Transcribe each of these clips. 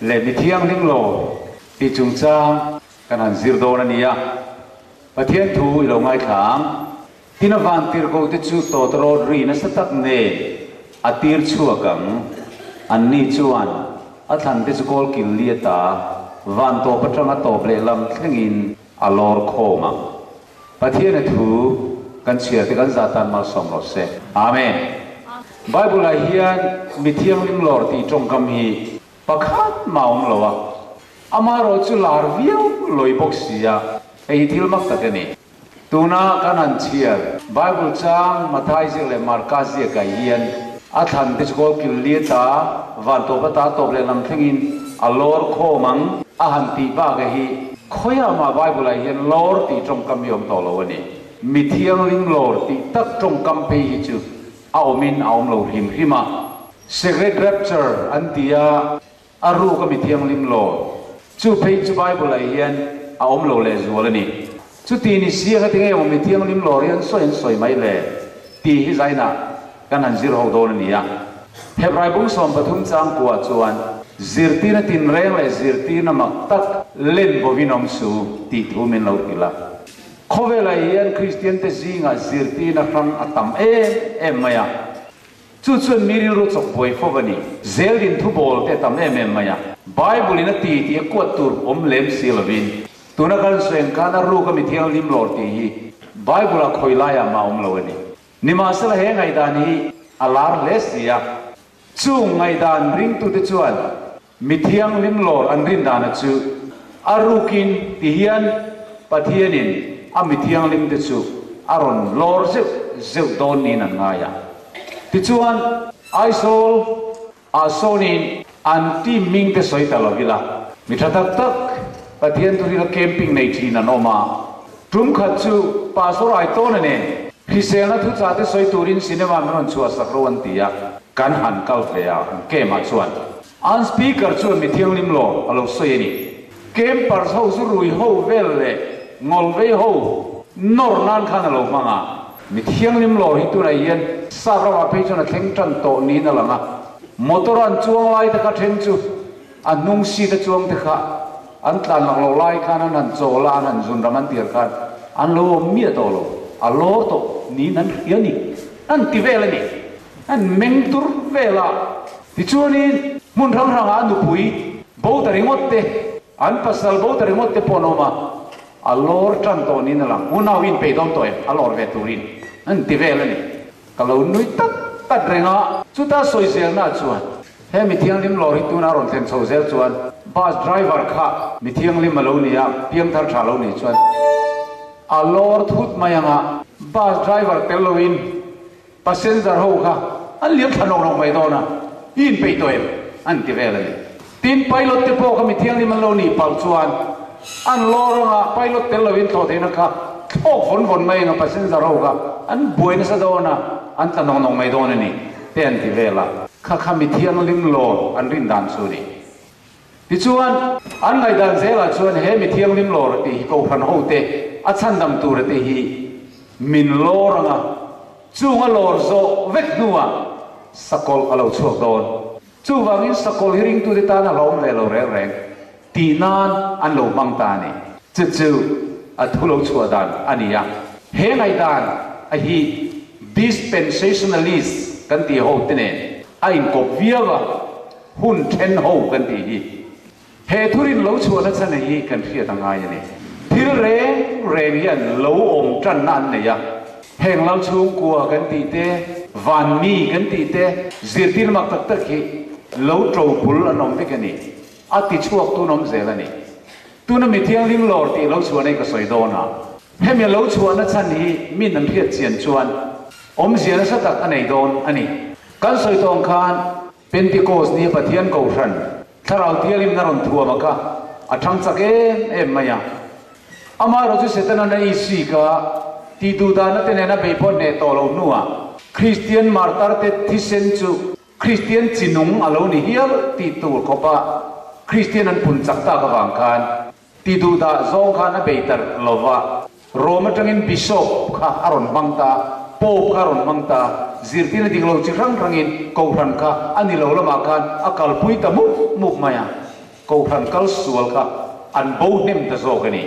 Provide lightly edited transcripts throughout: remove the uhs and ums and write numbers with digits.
Leh mi thianghlim lo tih chungchang kan han zir dawn a ni a, Pathian thu i lo ngaithla ang. Tin a vantirhkoh te chu tawtawrawt ri nasa tak nen a tir chhuak ang. Anni chuan a thlan te chu kawl kil li ata van tawp atanga tawp lehlam thlengin a lawr khawm ang. Pathian a thu kan chhiar te kan zah tan malsawm rawh se. Amen. Bible ah hian mi thianghlim lawr tih tawngkam hi pakhat mah a awm lo a, amaherawh chu lar viau lawi bawk si a, hei hi thil mak tak a ni. Tuna kan han chhiar Bible chang Mathai ziak leh Marka ziakah hian a thlan te chu kawl kil li ata van tawp ata tawp leh lam thlengin a lawr khawm ang a han tih bakah hi khawiah mah Bible ah hian lawr tih tawngkam hi awm tawh lo a ni. Mi thianghlim lawr tih tak tawngkam phei hi chu a awmin a awm lo hrim hrim a. Secret rapture an ti a, a ruk a mi thianghlim lawr. Chu phei chu Bible ah hian a awm lo lehzual a ni. Chuti ni si anga tinge maw mi thianghlim lawr hi an sawi an sawi mai le tih hi zainah kan han zir ho dawn a ni a. Hebrai bung 13 chang kuah chuan zirtirna tinreng leh zirtirna mak tak len bovin awm su tih thu min lo hrilh a. Khawvelah hian Kristian te zingah zirtirna hrang a tam em em mai a. Chu chuan mi rilru chawk buai fo a ni. Zeldin thu bawl te a tam em em mai a. Bible in a ti tih a kuat tur awm lem si lovin, tuna kan sawi ang khan a ruk a mi thianghlim lawr tih hi Bible ah khawi laiah mah awm lo a ni. Nimahsela he ngaihdan hi a lar hle si a. Chung ngaihdan ringtute chuan mi thianghlim lawr an rin dana chu a rukin ti hian Pathianin a mi thianghlim te chu a rawn lawr zeuh zeuh dawn niin an ngai a. Tichuan, Aizawl ah sawnin an team hming te sawi ta lo ila, mi tha tak tak Pathian thurila camping nei thin an awm a. Tum khat chu Pastor Aitawna nen hriselna thuchah te sawi turin cinema min rawn chhuah sak ro an ti a, kan han kal ve a, an camp ah chuan an speaker chuan mi thianghlim lo a lo sawi a ni. Campers ho chu rui ho vel leh ngawl vei ho nawr nan khan a lo hmang a, mi thianghlim lo hi tunah hian sap ramah phei chuan a thleng tan tawh niin a lang a, motor an chuang lai te kha then chu A hnung seat a chuang te kha an tlan lak loh lai khan an han chawl a, an han zun ram an tir khan an lo awm miah tawh lo, a lawr tawh niin an hria a ni, an ti vel a ni, an meng tur vel a. Tichuanin hmun hrang hrangah a nupui bo ta ringawt te, an pasal bo ta ringawt te pawh an awm a, a lawr tan tawh niin a lang, unau inpeih dawn tawh em, a lawr ve turin an ti vel a ni. Ka lo nui tat tat reng a, chuta sawi zelna chuan he mi thianghlim lawr hi tuna rawn thlen chho zel chuan bus driver kha mi thianghlim a lo ni a, piangthar tha lo ni chuan a lawr thut mai ang a, bus driver tel loin passenger ho kha an liam thla nawk nawk mai dawn a, i inpeih tawh em? an ti vel a ni. Tin, pilot te pawh kha mi thianghlim an lo nih palh chuan an lawr ang a, pilot tel loin thlawh theihna kha thlawk vawn vawn mai ang a, passenger ho kha an buai nasa dawn a, an tla nawk nawk mai dawn a ni, te an ti vel a. Kha kha mi thianghlim lawr an rin dan chu a ni. Tichuan, an ngaihdan zelah chuan he mi thianghlim lawr tih hi Kohhran hote a chhandam tura te hi min lawr ang a, chung a lawr zawh vek hnuah sakawlh a lo chhuak dawn. Chuvangin sakawlh hi ringtute tan a hlauhawm ve lo reng reng tih nan an lo hmang ta a ni. Chu chu a thu lo chhuah dan a ni a. He ngaihdan a hi dispensationalist kan tih ho te nen a inkawp viau a, hun then ho kan tih hi. He thurin lo chhuahna chhan hi kan hriat a ngai a ni. Thil reng reng hian lo awm tanna an nei a, heng lal chhungkua kan tih te, van mi kan tih te, zirtir mak tak tak hi lo to bul an awm vek a ni. A ti chhuak tun awm zel a ni. Tuna mi thianghlim lawr tih lo chhuahna hi ka sawi dawn a, hemi lo chhuahna chhan hi min an hriat chian chuan awmzia nasa tak a nei dawn a ni. Kan sawi tawng khan Pentecost nia Pathian Kohhran Thlarau Thianghlimna rawn thuam a kha a thang chak em em mai a. Amaherawh chu Setana na isik a, tih duh dahna te nena bei pawh hneh tawh lo hnuah Kristian martar te thisen chu Kristian chi nung a lo ni hial tih tur khawpa Kristian an pun chak tak avang khan Ti duh dah zawng khan a bei tar lo va, Rome atangin Bishop kha a rawn hmang ta, Pope kha a rawn hmang ta, zirtirna dik lo chi hrang hrangin Kohhran kha a ni lo lamah khan a kalpui ta mup mup mai a. Kohhran kal sual kha an bo hnem ta zawk a ni.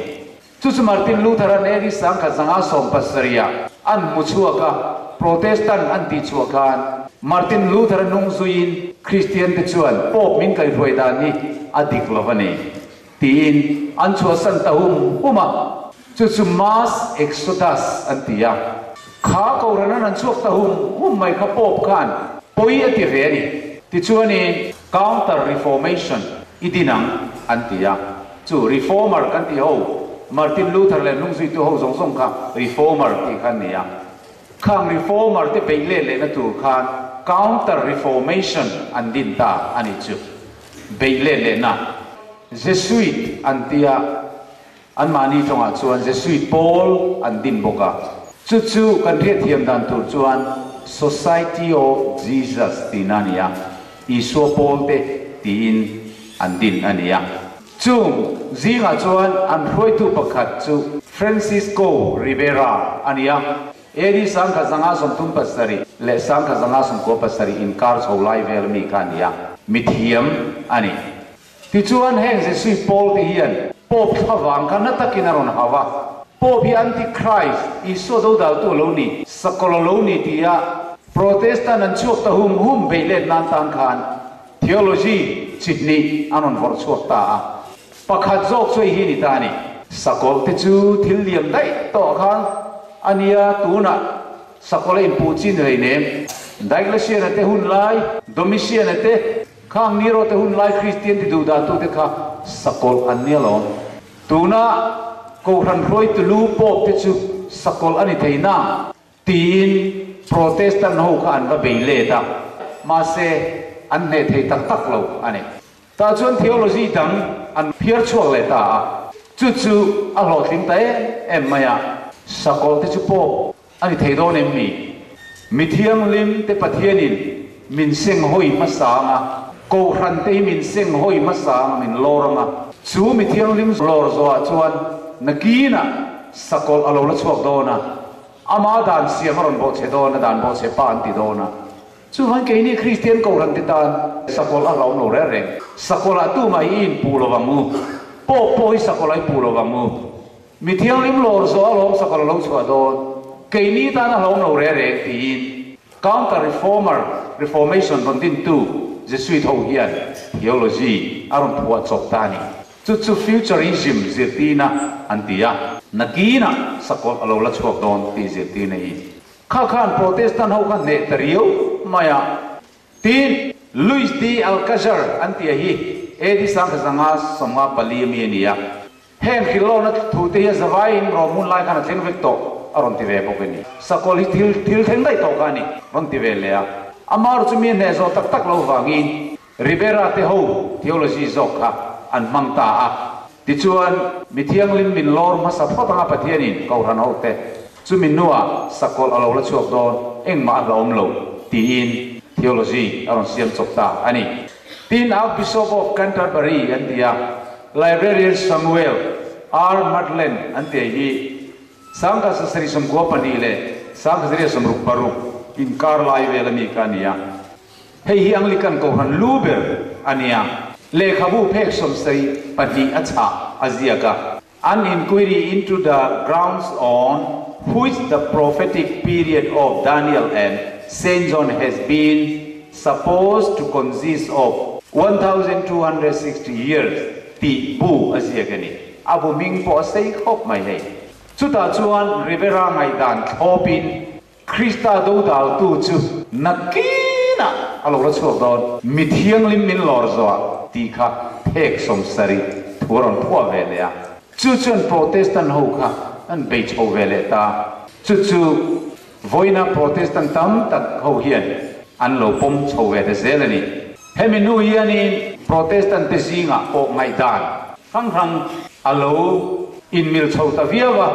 Chu chu Martin Luther-a'n AD 1570-ah an hmu chhuak a, Protestant an tih chhuah khan Martin Luther-a hnung zuiin Kristiante chuan Pope min kaihruai dan hi a dik lo a ni tiin an chhuahsan ta hum hum a. Chu chu Mass Exodus an ti a. Kha Kohhran an chhuak ta hum hum mai kha Pope khan pawi a ti ve a ni. Tichuanin Counter Reformation i din ang an ti a. Chu Reformer kan tih ho, Martin Luther leh hnungzuitu ho zawng zawng kha Reformer tih kha an ni a. Khang Reformer te beih let lehna tur khan Counter Reformation an din ta a nih chu. Beih let lehna Jesuit an ti a. Anmahni tawngah chuan Jesuit pawl an din bawk a. Chu chu kan hriatthiam dan tur chuan Society of Jesus tihna a ni a, Isua pawlte tiin an din a ni a. Chung zingah chuan an hruaitu pakhat chu Francisco Ribera a ni a, AD 1537 leh 1597 inkar chho lai vel mi kha a ni a, mithiam a ni. Tichuan, heng Jesuit pawl te hian Pope thlavang kha na takin a rawn hau a. Pope hi Antichrist, Isua dodaltu a lo ni, sakawlh a lo ni tia Protestant an chhuak ta hum hum beih let nan tan khan theology chi hnih an rawn vawrh chhuak ta a. Pakhat zawk chu hei hi ni ta a ni. Sakawlh te chu thil liam daih tawh khan a nia, tunah sakawlh a inpuh chin hleinem. Diocletian-a te hun lai, Domitian-a te, Khang Nero te hun lai Kristian ti duh dah tute kha sakawlh an ni alawm. Tuna Kohhran hruaitu lu Pope te chu sakawlh a ni thei na tiin Protestant ho kha an va bei let a, mahse an hneh thei tak tak lo a ni. Tah chuan theology dang an phiar chhuak leh ta a, chu chu a hlawhtling ta em em mai a, sakawlh te chu Pope A ni thei dawn em ni? Mi thianghlim te Pathianin min seng hawi hmasa ang a, Kohhran te hi min seng hawi hmasa ang a, min lawr ang a. Chu mi thianghlim lawr zawhah chuan nakinah sakawlh a lo la chhuak dawn a, ama dan siam a rawn bawhchhe dawn a, dan bawhchhe pa an ti dawn a. Chuvang keini Kristian Kohhran te tan sakawlh a hlauhawm lo reng reng. Sakawlhah tumah hi i inpuh lo vang u. Pawp pawh hi sakawlh a i puh lo vang u. Mi thianghlim lawr zawh a lawm sakawlh a lo chhuah dawn, keini tan a hlauhawm lo reng reng tiin Counter Reformer, Reformation rawn dintu Jesuit ho hian theology a rawn phuah chawp ta a ni. Chu chu Futurism zirtirna an ti a, nakinah sakawlh a lo la chhuak dawn tih zirtirna hi kha khan Protestant ho kha hneh ta riau mai a. Tin, Luis de Alcazar an tih a hi AD 1554 ami a ni a. Heng hrilhlawkna thute hi a zavaiin rawm hun lai khan a thleng vek tawh a rawn ti ve bawk a ni. Sakawlh hi thil thil thleng daih tawh kha a ni rawn ti ve leh a. Amah chu mi a hneh zawh tak tak lo vangin Ribera te ho theology zawk kha an hmang ta a. Tichuan, mi thianghlim min lawr hmasa phawt anga Pathianin Kohhran ho te chumi hnuah sakawlh a lo la chhuak dawn engmah a hlauhawm lo tiin theology a rawn siam chawp ta a ni. Tin, Archbishop of Canterbury an ti a, Librarian Samuel R. Maitland an tih hi 1792 leh 1766 inkar lai vel ami kha a ni a. Hei hi Anglican Kohhran lu ber a ni a, lehkhabu phek 72 a chhah a ziak a. An inquiry into the grounds on which the prophetic period of Daniel and Saint John has been supposed to consist of 1260 years tih bu a ziak a ni. A bu hming pawh a sei khawp mai hei. Chutah chuan Rivera ngaihdan thlawpin Krista dodaltu chu nakinah a lo la chhuak dawn. Mi thianghlim min lawr zawhah tih kha phek 70 thu a rawn phuah ve leh a. Chu chuan Protestant ho kha an bei chho ve leh ta. Chu chu vawiina Protestant tam tak ho hian an lo pawm chho ve ta zel a ni. Hemi nu hianin Protestant te zingah pawh ngaihdan hrang hrang a lo inmil chho ta viau a,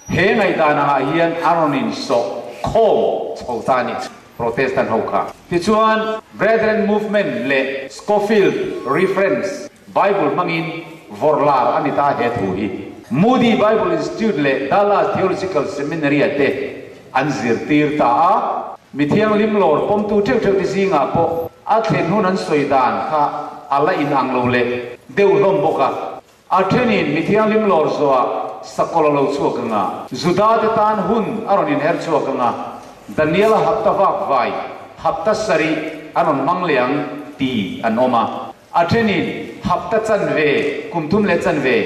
he ngaihdan angah hian a rawn insawh khawm chho ta a ni Protestant ho kha. Tichuan, Brethren Movement leh Scofield Reference Bible hmangin vawrh lar a ni ta he thu hi. Moody Bible Institute leh Dallas Theological Seminary-ah te an zirtir ta a, mi thianghlim lawr pawmtu theuh theuh te zingah pawh a thlen hun an sawi dan kha a la inang lo leh deuh hlawm bawk a. A thenin mi thianghlim lawr zawhah sakawlh a lo chhuak ang a, Judate tan hun a rawn inher chhuak ang a, Daniela hapta vak vai, hapta sarih an rawn hmang leh ang ti an awm a. A thenin hapta chanve, kum thum leh chanve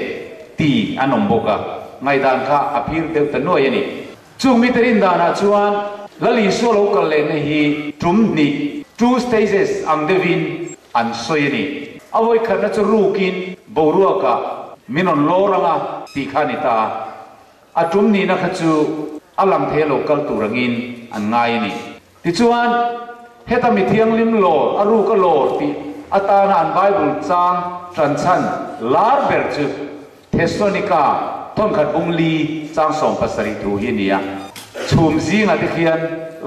ti an awm bawk a, ngaihdan kha a phir deuh ta nuai a ni. Chung mite rin danah chuan Lal Isua lo kal lehna hi tum hnih, two stages, ang deuhin an sawi a ni. A vawikhatna chu rukin boruakah min rawn lawr ang a tih kha a ni ta a. A tum nihna kha chu a lang thei a lo kal tur angin an ngai a ni. Tichuan, heta mi thianghlim lawr, a ruka lawr tih atana an Bible chang ṭanchhan lar ber chu Thessalonika thawnkhat bung li chang 70 thu hi a ni a. Chhum zingah te khian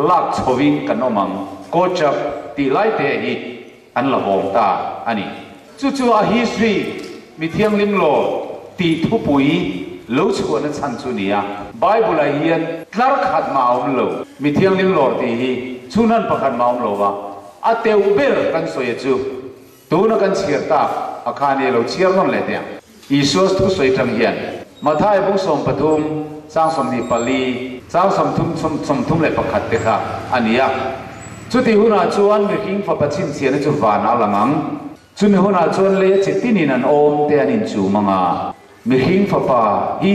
lak chhovin kan awm ang, Kochap tih lai te hi an la vawng ta a ni. Chu chu a history mi thianghlim lawr tih thupui lo chhuahna chhan chu ni a. Bible-ah hian tlar khat mah a awm lo. Mi thianghlim lawr tih hi chhunhan pakhat mah a awm lo va, a teuh ber kan sawi a chu tuna kan chhiar tak a kha nia lo chhiar nawn leh teh ang. Isua thusawi tang hian Mathai bung 13 chang 24 chang 30 31 te kha a ni a. Chuti hunah chuan mihring fapa chhinchhiahna chu vanah a lang ang. Chumi hunah chuan leia chi tinin an awm te an inchum ang a. Mihring fapa hi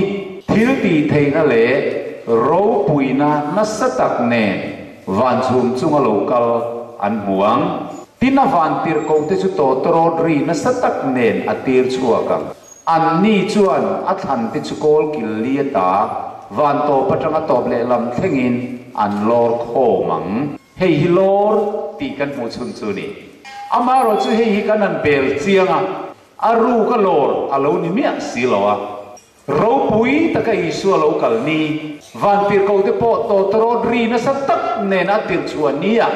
thil tih theihna leh ropuina nasa tak nen van chhum chunga lo kal an hmu ang. Tin a van tirhkoh te chu tawtawrawt ri nasa tak nen a tir chhuak ang. Anni chuan a thlan te chu kawl kil li ata van tawp atanga tawp lehlam thlengin an lawr khawm ang. Hei hi lawr tih kan hmuh chhun chu ni. Amaherawh chu hei hi kan han bel chiang a, a ruk a lawr a lo ni miah si lo a. Ropui taka Isua lo kal ni, van tirhkoh te pawh tawtawrawt ri nasa tak nen a tirh chhuah ni a,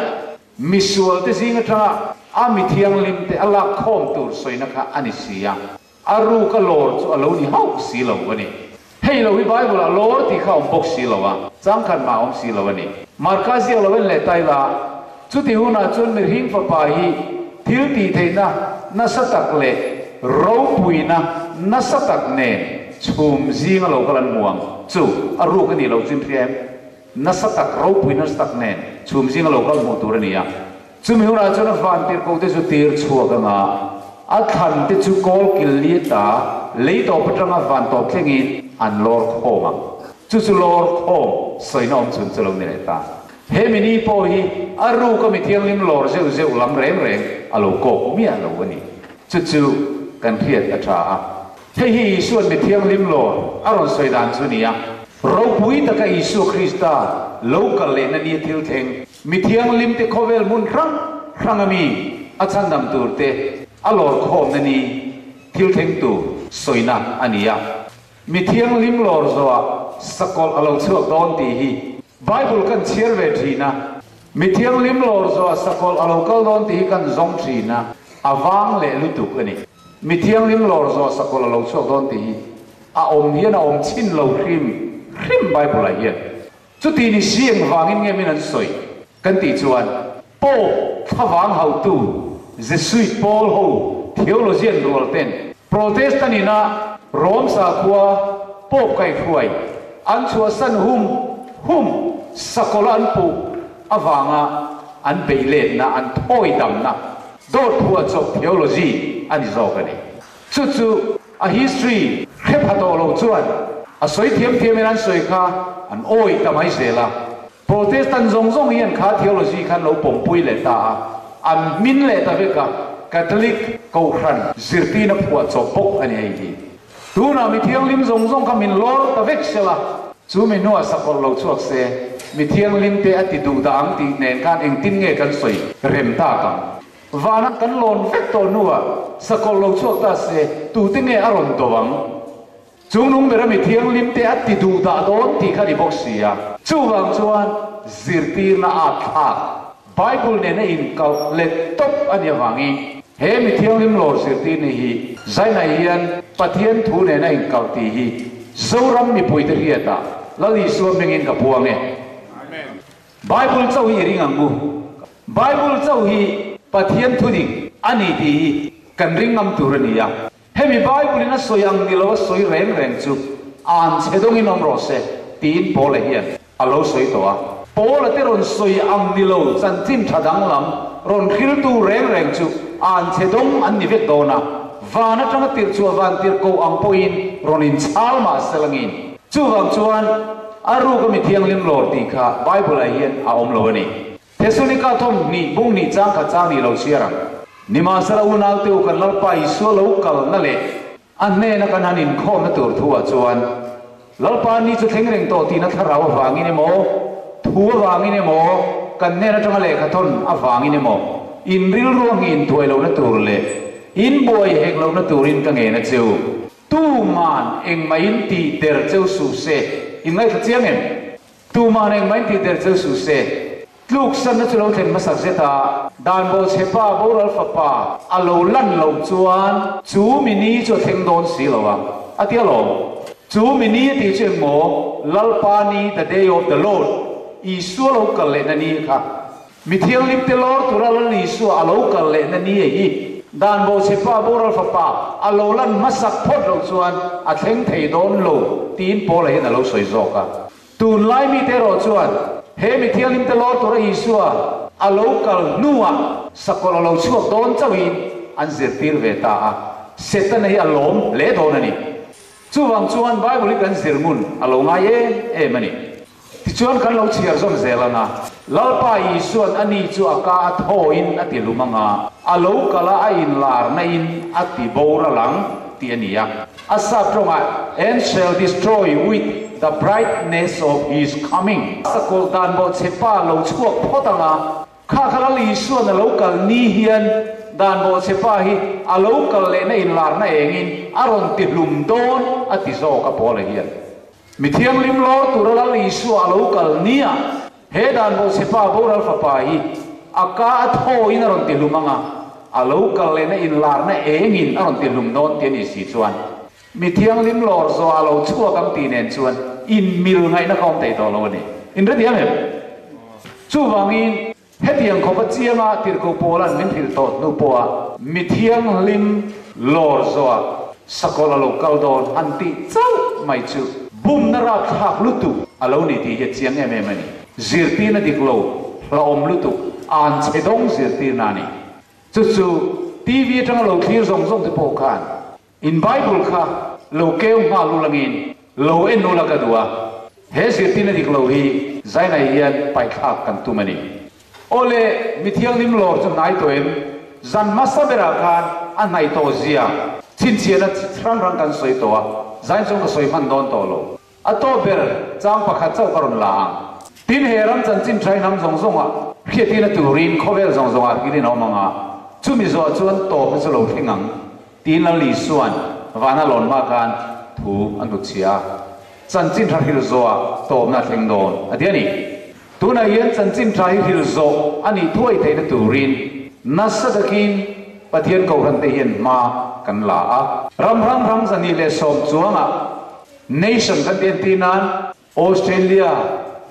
Misual te zing atanga a mi thianghlim te a lak khawm tur sawina kha a ni si a, a ruk a lawr chu a lo ni hauh si lo a ni. Hei lo hi Bible ah lawr tih kha a awm bawk si lo a, changkhat mah a awm si lo a ni. Marka ziak lo en leh ta ila, chuti hunah chuan mihring fapa hi thil tih theihna nasa tak leh ropuina nasa tak nen chhum zinga lo kal an hmu ang chu a ruk a nih loh chin hria em? Nasa tak, ropui nasa tak nen chhum zinga lo kal hmuh tur a ni a. Chumi hunah chuan a van tirhkoh te chu tir chhuak ang a, a thlan te chu kawl kil li ata lei tawp atanga van tawp thlengin an lawr khawm ang. Chu chu lawr khawm sawina awm chhun chu lo ni leh ta. He mini pawh hi a ruk a mi thianghlim lawr zeuh zeuh lam reng reng a lo kawk miah lo a ni. Chu chu kan hriat a tha a. Hei hi Isua'n mi thianghlim lawr a rawn sawi dan chu a ni a. Ropui taka Isua Krista lo kal lehna nia thil thleng, mi thianghlimte khawvel hmun hrang hranga mi a chhandam turte a lawr khawmna ni thil thleng tur sawina a ni a. Mi thianghlim lawr zawhah sakawlh a lo chhuak dawn tih hi Bible kan chhiar ve thin a. Mi thianghlim lawr zawhah sakawlh a lo kal dawn tih hi kan zawng thin a, a vang leh lutuk a ni. Mi thianghlim lawr zawh sakawlh a lo chhuak dawn tih hi a awm hian a awm chhin lo hrim hrim Bible ah hian. Chuti ni si engvangin nge min an sawi kan tih chuan Pope thlavang hautu Jesuit pawl ho theologian rual ten Protestant ina Rome sakhua Pope kaihhruai an chhuahsan hum hum sakawlh an puh avanga an beih letna an thawi damna Dawt phuah chawp theology a ni zawk a ni. Chu chu a history hre pha tawh lo chuan a sawi thiam thiamin an sawi kha an awih ta mai zel a. Protestant zawng zawng hian kha theology kha an lo pawmpui leh ta a, an hmin leh ta vek a, Catholic kohhran zirtirna phuah chawp bawk a ni hei hi. Tunah mi thianghlim zawng zawng kha min lawr ta vek sela, chu mi hnuah sakawlh lo chhuak se, mi thianghlim te a ti duh dah ang tih nen khan engtin nge kan sawi rem tak ang? Vana kan lawn vek tawh hnuah sakawlh lo chhuak ta se, tute nge a rawn do ang? Chung nung bera mi thianghlim te a ti duh dah dawn tih kha ni bawk si a. Chuvang chuan zirtirna a thlak Bible nena inkalh let tawp a nih avangin he mi thianghlim lawr zirtirna hi Zainah hian Pathian thu nena inkalh tih hi Zoram mipuite hriatah Lal Isua hmingin ka puang e. Bible chauh hi i ring ang u. Bible chauh hi Pathian thu dik a ni tih hi. Kan ring ngam tur a ni a. Hemi Bible-in a sawi ang ni lo a sawi reng reng chu an chhe dawngin awm rawh se tiin Paula hian a lo sawi tawh a. Paula te rawn sawi ang ni lo chanchin tha danglam rawn hriltu reng reng chu an chhe dawng an ni vek dawn a, van atanga tirh chhuah van tirh koh ang pawhin rawn inchhal mah se langin. Chuvang chuan a ruka mi thianghlim lawr tih kha Bible-ah hian a awm lo a ni. Thesalonika thawmhnih bung hnih chang khat chang nih lo chhiar ang. Nimahsela unaute u kan Lalpa Isua lo kalna leh a hnena kan han inkhawmna tur thu ah chuan Lalpa ni chu thleng reng tawh tihna thlarau avangin emaw, thu avangin emaw, kan hnen atanga lehkha thawn avangin emaw in rilru a nghin thuai lohna tur leh in buai hek lohna turin ka ngen a che u. Tuman engmah in tih der cheu suh se, in ngaithla chiang em? Tuman engmah in tih der cheu suh se. Tluksanna chu lo thlen hmasak zet a, dan bawhchhe pa boral fapa a lo lan loh chuan chu mi ni chu a thleng dawn si lo a, a ti alawm. Chu mi ni a tih chu engmaw Lalpa ni, the day of the Lord, Isua lo kal lehna ni kha. Mi thianghlim te lawr tura Lal Isua a lo kal lehna ni a hi. Dan bawhchhe pa boral fapa a lo lan hmasak phawt loh chuan a thleng thei dawn lo tiin Paula hian a lo sawi zawk a. Tunlai mite erawh chuan he mi thianghlimte lawr tura Isua a lo kal hnuah sakawlh a lo chhuak dawn chauhin an zirtir ve ta a, Setana hi a lawm hle dawn a ni. Chuvang chuan Bible hi kan zir ngun a lo ngai em em a ni. Tichuan kan lo chhiar zawm zel ang a, Lalpa Isuan a ni chu a ka a thawiin a ti lum ang a, a lo kal a a inlarna in a ti boral ang tih a ni a. A sap tawngah, And shall destroy with the brightness of his coming. Sakawlh dan bawhchhe pa lo chhuak phawt ang a, kha kha Lal Isuan a lo kal ni hian dan bawhchhe pa hi a lo kal lehna inlarna engin a rawn ti hlum dawn a ti zawk a Paula hian. Mi thianghlim lawr tura Lal Isua a lo kal nia he dan bawhchhe pa boral fapa hi a ka a thawiin a rawn ti hlum ang a, a lo kal lehna inlarna engin a rawn ti hlum dawn ti a nih si chuan mi thianghlim lawr zawh a lo chhuak ang tih nen chuan inmil ngaihna ka awm thei tawh lo a ni. Inrediam em? Chuvangin Hetiang khawpa chianga tirhkoh Paula'n min hrilh tawh hnu pawha mi thianghlim lawr zawha sakawlh a lo kal dawn han tih chauh mai chu bumna rapthlak lutuk a lo ni tih hi a chiang em em a ni. Zirtirna dik lo, hlauhawm lutuk, an chhe dawng zirtirna a ni. Chu chu TV atanga lo thlir zawng zawng te pawh khan In Bible kha lo keu nghal u langin lo en ula ka duh a, he zirtirna dik lo hi Zainai hian paithlak kan tum a ni. Awle, mi thianghlim lawr chu hnai tawh em? Zan hmasa berah khan a hnaih tawh zia chhinchhiahna hrang hrang kan sawi tawh a, Zain chuan ka sawi hman dawn tawh lo. A tawp ber chang pakhat chauh ka rawn la ang. Tin, he ram chanchin tha hnam zawng zawngah hriattirna turin khawvel zawng zawngah hrilhin a awm ang a, chumi zawh chuan tawpna chu lo thleng ang. Tiin Lal Isua'n vana lawn hma khan thu a hnutchhiah a, Chanchin tha hril zawhah tawpna a thleng dawn, a ti a ni. Tunah hian chanchin tha hi hril zawh a nih thuai theihna turin nasa takin Pathian Kohhrante hian hma kan la a. Ram hrang hrang 210 chuangah nation kan ti entir nan Australia,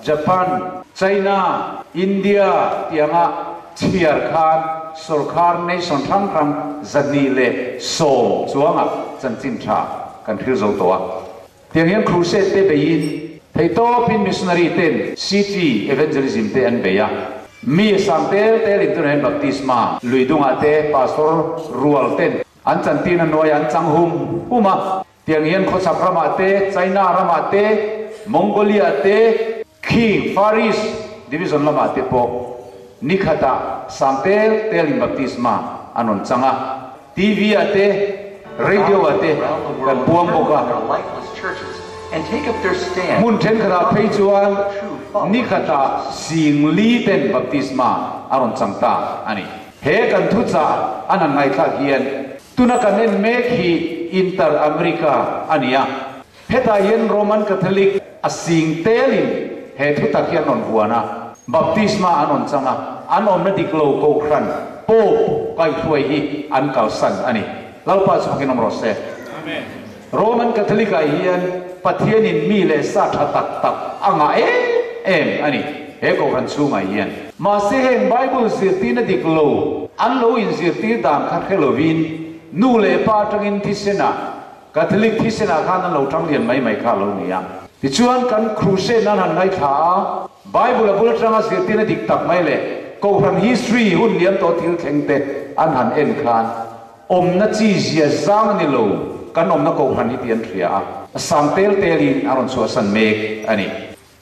Japan, China, India tih anga chhiar khan sorkar nation hrang hrang 210 chuangah chanchin tha kan hril zo tawh a. Tiang hian crusade te beiin theihtawpin missionary ten city evangelism te an bei a. Mi a sang tel telin tunah hian baptisma lui dungah te pastor rual ten an chantirna hnuaiah an chang hum hum a. Tiang hian khawchhak ramah te, China ramah te, Mongolia te, khi Far East Division lamah te pawh nikhatah sang tel telin baptisma an rawn chang a, TV ah te, radio ah te kan puang bawk a. Hmun thenkhatah phei chuan nikhatah sing li ten baptisma a rawn chang ta a ni. He kan thuchah an han ngaihthlak hian Tuna kan en mek hi Inter America a ni a, hetah hian Roman Catholic a sing telin he thutak hi an rawn vuan a, baptisma an rawn chang a, an awmna dik lo kohhran Pope kaihhruai hi an kalsan a ni. Lalpa chu fakin awm rawh se. Roman Catholic ah hian Pathianin mi leh sa tha tak tak a ngah em em a ni he kohhran chhungah hian. Mahse heng Bible zirtirna dik lo an lo inzirtir dan kha hre lovin. nu leh pa atangin thisenah, Catholic thisenah khan an lo tang lian mai mai kha a lo ni a. Tichuan kan crusade nan han ngaithla a, Bible a bul atanga zirtirna dik tak mai leh Kohhran history hun liam tawh thil thleng te an han en khan awmna chi zia zang a ni lo, kan awmna Kohhran hi tih an hria a, a sang tel telin a rawn chhuahsan mek a ni.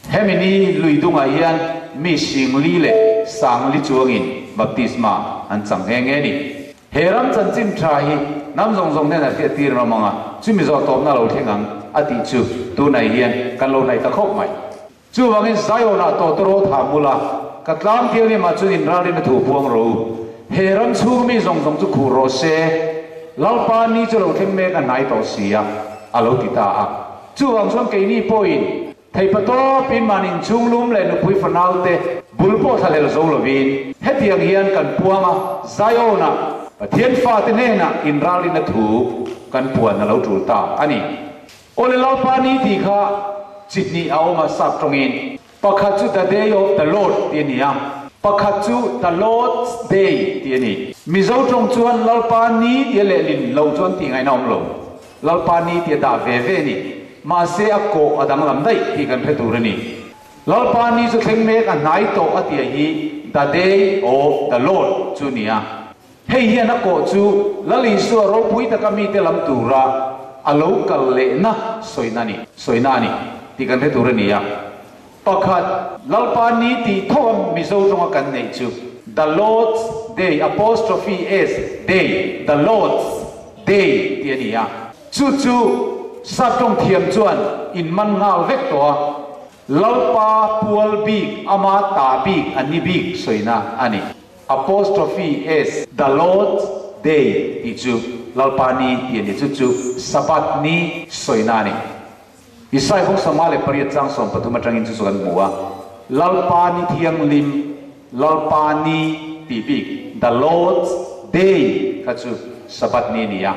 Hemi ni lui dungah hian mi singli leh sangli chuangin baptisma an chang nghe nghe a ni. He ram chanchin tha hi hnam zawng zawng hnenah hriattir an awm ang a, chumi zawh tawpna lo thleng ang a tih chu tunah hian kan lo hnaih ta khawp mai. Chuvangin Zion-ah tawtawrawt ha mul a, ka tlang thianghlimah chuan inralrin a thu puang rawh u. He ram chhung mi zawng zawng chu khuh rawh se, Lalpa ni chu lo thleng mek a hnai tawh si a, a lo ti ta a. Chuvang chuan keini pawhin theihpa tawpin mahni inchhung lum leh nupui fanaute bul pawh thlahlel zo lovin hetiang hian kan puang a, Zion-ah Pathian fate hnenah inralrinna thu kan puan a lo tul ta a ni. Awle Lalpa ni tih kha chi hnih a awm a, sap tawngin pakhat chu The Day of the Lord tih a ni a, pakhat chu The Lord's Day tih a ni. Mizo tawng chuan Lalpa ni tia lehlin lo chuan tih ngaihna a awm lo. Lalpa ni tih a dah ve ve a ni. Mahse a kawh a danglam daih tih kan hre tur a ni. Lalpa ni chu thleng mek a hnai tawh a tia hi The Day of the Lord chu a ni a. Hei hian a kawh chu Lal Isua ropui taka mite lam tura a lo kal lehna sawina ni sawina a ni tih kan hre tur a ni a. Pakhat, Lalpa ni tih tho a Mizo tawnga kan neih chu The Lord's Day, apostrophe S, Day, The Lord's Day tih a ni a. Chu chu sap tawng thiam chuan in man nghal vek tawh a, Lalpa pual bik ama ta bik a ni bik sawina a ni. Apostrophe S, The Lord's Day tih chu Lalpa ni tih a ni, chu chu Sabbath ni sawina a ni. Isai bawk 58 chang 13 atangin chu chu kan hmu a, Lalpa ni thianghlim, Lalpa ni tih bik, the Lord's Day kha chu Sabbath ni a ni a.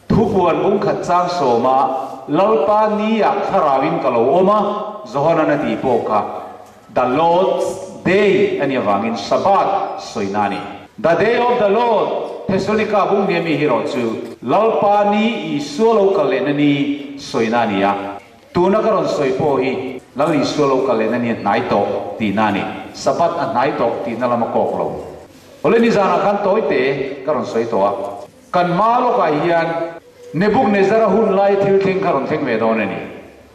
Thupuan bungkhat chang sawma Lalpa ni ah thlarauin ka lo awm a, Johanan a tih pawh kha the Lord's Day a nih avangin Sabbath sawina a ni. The Day of the Lord, Thessalonica bung hniami hi erawh chu Lalpa ni Isua lo kal lehna ni sawina a ni a. Tuna ka rawn sawi pawh hi Lal Isua lo kal lehna ni a hnai tawh tihna a ni. Sabbath a hnai tawh tihna lam a kawk lo. Awle nizanah khan tawite ka rawn sawi tawh a. Kan hma lawkah hian Nebuchadnezzar-a hun lai thil thleng kha rawn thleng ve dawn a ni.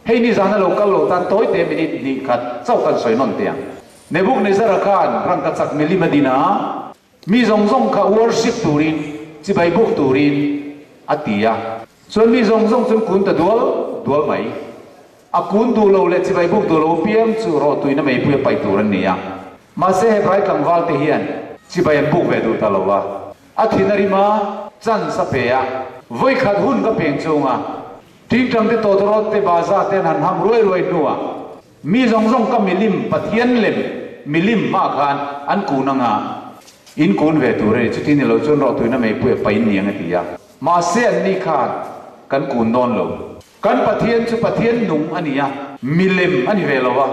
Hei nizana lo kal lo tan tawite minute hnih khat chauh kan sawi nawn teh ang. Nebuchadnezzar-a khan rangkachak milim a din a, mi zawng zawng kha worship turin, chibai buk turin a ti a. Chuan mi zawng zawng chuan kun ta dual dual mai. A kun duh lo leh chibai buk duh lo apiang chu rawhtuina meipui a paih tur an ni a. Mahse Hebrai tlangval te hian chibai an buk ve duh ta lo a. A thin a rim a, chance a pe a, vawikhat hun ka peng chung a, tingtang te tawtawrawt te baza te an han ham ruai ruai hnuah mi zawng zawng ka milim Pathian lem milim hmaah khan an kun ang a, in kun ve tur a ni, chuti ni lo chuan rawhtuina meipui a pain niang a ti a. Mahse anni khan kan kun dawn lo. Kan Pathian chu Pathian nung a ni a, milem a ni ve lo a,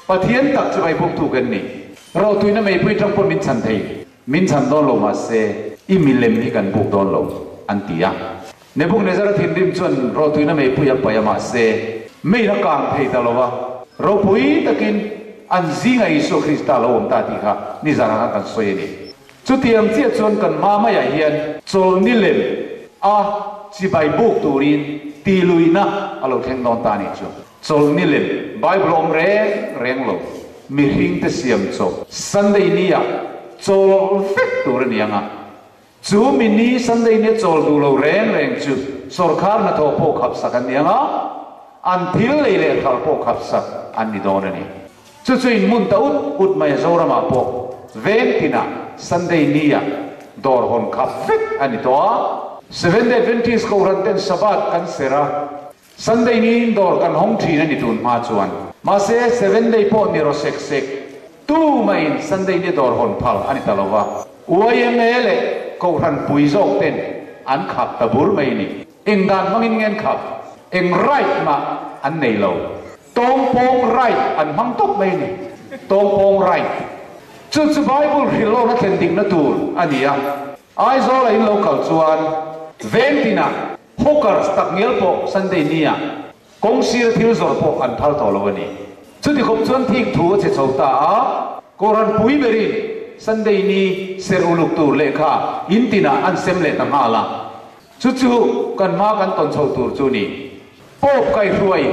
Pathian tak chu vaibawktu kan ni. Rawhtuina meipui tang pawh min chhan thei. Min chhan dawn lo mahse i milem hi kan buk dawn lo, an ti a. Nebuchadnezzar-a thinrim chuan rawhtuina meipui a paih a mahse mei a kang thei ta lo a, ropui takin an zingah Isua Krista a lo awm ta tih kha nizan ah khan kan sawi a ni. Chutiang chiah chuan kan hma maiah hian chawlni lem a chibai buk turin tihluihna a lo thleng dawn ta a nih chu. Chawlni lem Bible a awm reng reng lo, mihring te siam chawp Sunday ni ah chawl vek tur a ni ang a, chu mi ni Sunday ni a chawl duh lo reng reng chu sawrkhar hnathawh pawh khap sak an ni ang a, an thil lei leh hral pawh khap sak an ni dawn a ni. Chu chu in hmun ta ut ut mai a Zoramah pawh veng tinah Sunday ni ah dawr hawn khap vek a ni tawh a, Seventh Day Adventist Kohhran ten Sabbath kan serh a, Sunday niin dawr kan hawng thin a ni tun hma chuan. Mahse Seven Day pawh ni raw sek sek tu mahin Sunday ni dawr hawn phal a ni ta lo va. YMA leh Kohhran pui zawk ten an khap ta bur mai a ni. Eng dan hmangin nge an khap? Eng right mah an nei lo. Tawngpawng right an hmang tawp mai a ni. Tawngpawng right. Chu chu Bible hrilh lawkna thlen dikna tur a ni a. Aizawl a in lo kal chuan. Veng tinah hawkers takngial pawh Sunday ni-ah kawng sira thil zawrh pawh an phal tawh lo a ni. Chuti khawp chuan thik thu a che chho ta a, Kohhran pui berin Sunday ni serh uluk tur lehkha in tinah an sem leh ta nghal a. Chu chu kan hma kan tawn chho tur chu ni. Pope kaihruai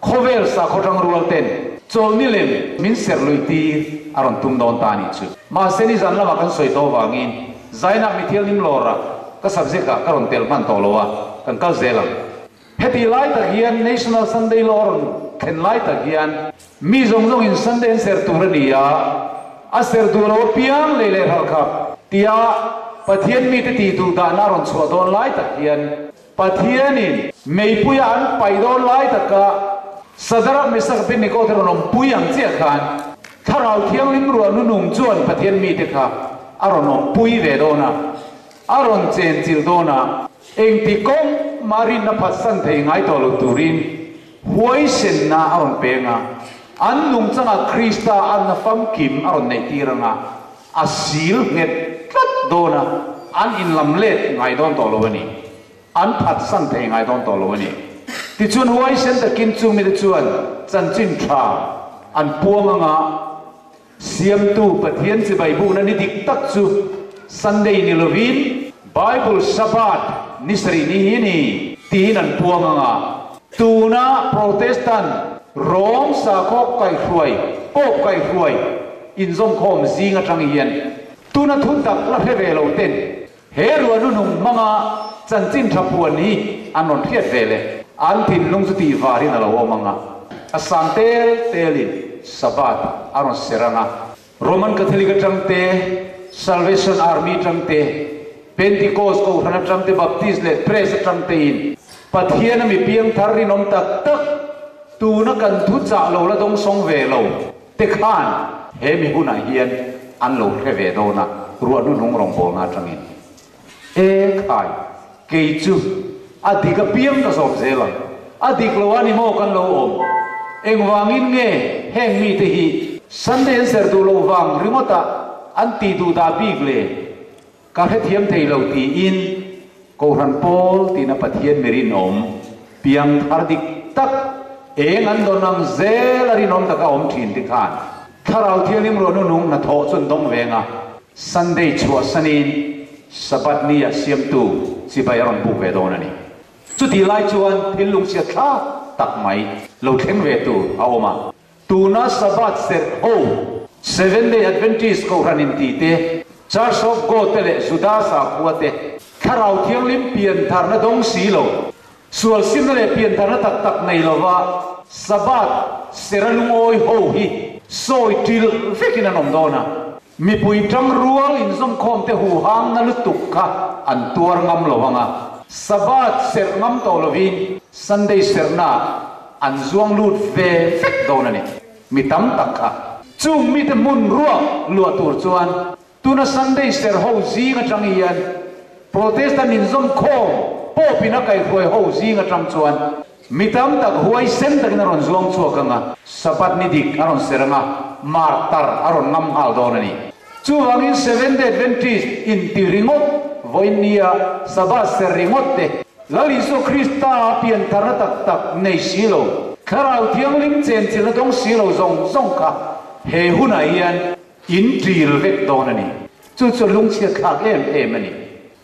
khawvel sakhaw tangrual ten chawlni lem min serh luih tir a rawn tum dawn ta a nih chu. Mahse nizan lamah kan sawi tawh avangin Zainah mithianghlim lawrah ka subject ah ka rawn tel hman tawh lo a, kan kal zel ang. Heti lai tak hian National Sunday Law a rawn thlen lai tak hian mi zawng zawngin Sunday an serh tur a ni a, a serh duh lo apiang lei leh ralkhap tia Pathian mite tih duh dahna a rawn chhuah dawn lai tak hian Pathianin meipuia an paih dawn lai taka Sadrach Mesach Abednego te rawn awmpui ang chiah khan Thlarau Thianghlim ruah nunung chuan Pathian mite kha a rawn awmpui ve dawn a, a rawn chenchilh dawn a. Engti kawng mah rinna phatsan thei ngai tawh lo turin huaisenna a rawn peng a, an nungchangah Krista anna famkim a rawn neihtir ang a, a sil nghet tlat dawn a, an inlam let ngai dawn tawh lo a ni. An phatsan thei ngai dawn tawh lo a ni. Tichuan huaisen takin chu mite chuan chanchin tha an puang ang a, Siamtu Pathian chibai bukna ni dik tak chu Sunday ni lovin Bible Sabbath ni sarih ni hi a ni tiin an puang ang a. Tuna Protestant Rom sakhaw kaihhruai, Pope kaihhruai inzawmkhawm zing atang hian tuna thu tak la hre ve lo ten he ruahnuhnung hmanga chanchin tha puan hi an rawn hriat ve leh an thinlung chu tih varin a lo awm ang a, a sang tel telin Sabbath a rawn ser ang a. Roman Catholic atang te, Salvation Army atang te, Pentecost Kohhran atang te, Baptist leh Press atang tein Pathian a mi piangthar rinawm tak tak tuna kan thu chah lo la dawngsawng ve lo te khan he mi hunah hian an lo hre ve dawn a, ruah hnuhnung rawngbawlna atangin. E khai, kei chu a dik apiang ka zawm zel ang. A dik lo a ni maw kan lo awm? Engvangin nge heng mite hi Sunday an ser duh loh vang ringawtah an tih duh dah bik le? Ka hrethiam thei lo tiin Kohhran pawl tina Pathian mi rinawm, piang thar dik tak, eng an dawn ang zel a rinawm taka awm thin te khan Thlarau Thianghlim ruah nunung hnathawh chu an dawng veng a, Sunday chhuahsanin Sabbath ni ah siamtu chibai a rawn buk ve dawn a ni. Chutih lai chuan thil lungchhiat thlak tak mai lo thleng ve tur a awm a. Tuna Sabbath serh ho, Seventh Day Adventist Kohhran inti te, Church of God te leh Juda sakhua te, Thlarau Thianghlim piantharna dawng si lo, sual simna leh piantharna tak tak nei lova Sabbath serh a lungawi ho hi sawi ṭilh vekin an awm dawn a. Mipui ṭangrual inzawmkhawmte huhangna lutuk kha an tuar ngam lo ang a, Sabbath serh ngam tawh lovin Sunday serhnaah an zuang lut ve vek dawn a ni. Mi tam tak kha chung mite hmun ruak luah tur chuan tuna Sunday serh ho zing atang hian Protestant inzawmkhawm Pope in a kaihruai ho zing atang chuan Mi tam tak huaisen takin a rawn zuang chhuak ang a, Sabbath ni dik a rawn ser ang a, martar a rawn ngam nghal dawn a ni. Chuvangin Seventh Day Adventist inti ringawt, vawiin nia Sabbath ser ringawt te, Lal Isua Krista a piantharna tak tak nei si lo, Thlarau Thianghlim chenchilhna dawng si lo zawng zawng kha he hunah hian in ṭil vek dawn a ni. Chu chu lungchhiat thlak em em a ni.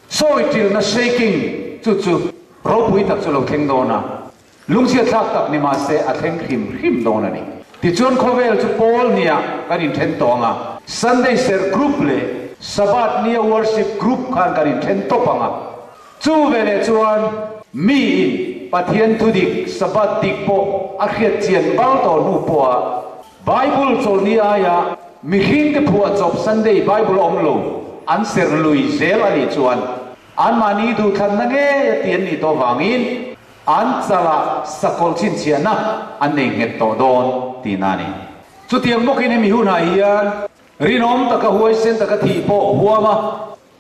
Sawi ṭilhna shaking chu chu ropui tak chu lo thleng dawn a, lungchhiat thlak tak ni mah se a thleng hrim hrim dawn a ni. Tichuan khawvel chu Pawl nia kan inṭhen tawh ang a, Sunday serh group leh Sabbath nia worship group khan kan inṭhen tawp ang a. Chu veleh chuan miin Pathian thudik Sabbath dik pawh a hriat chian bal tawh hnu pawha Bible chawlhni aia mihringte phuah chawp Sunday Bible awm lo an serh lui zel a nih chuan anmahni duhthlanna ngei a ti an nih tawh vangin an chalah sakawlh chhinchhiahna an nei nghet tawh dawn tihna a ni. Chutiang bawkin hemi hunah hian rinawm taka huaisen taka thih pawh huam a,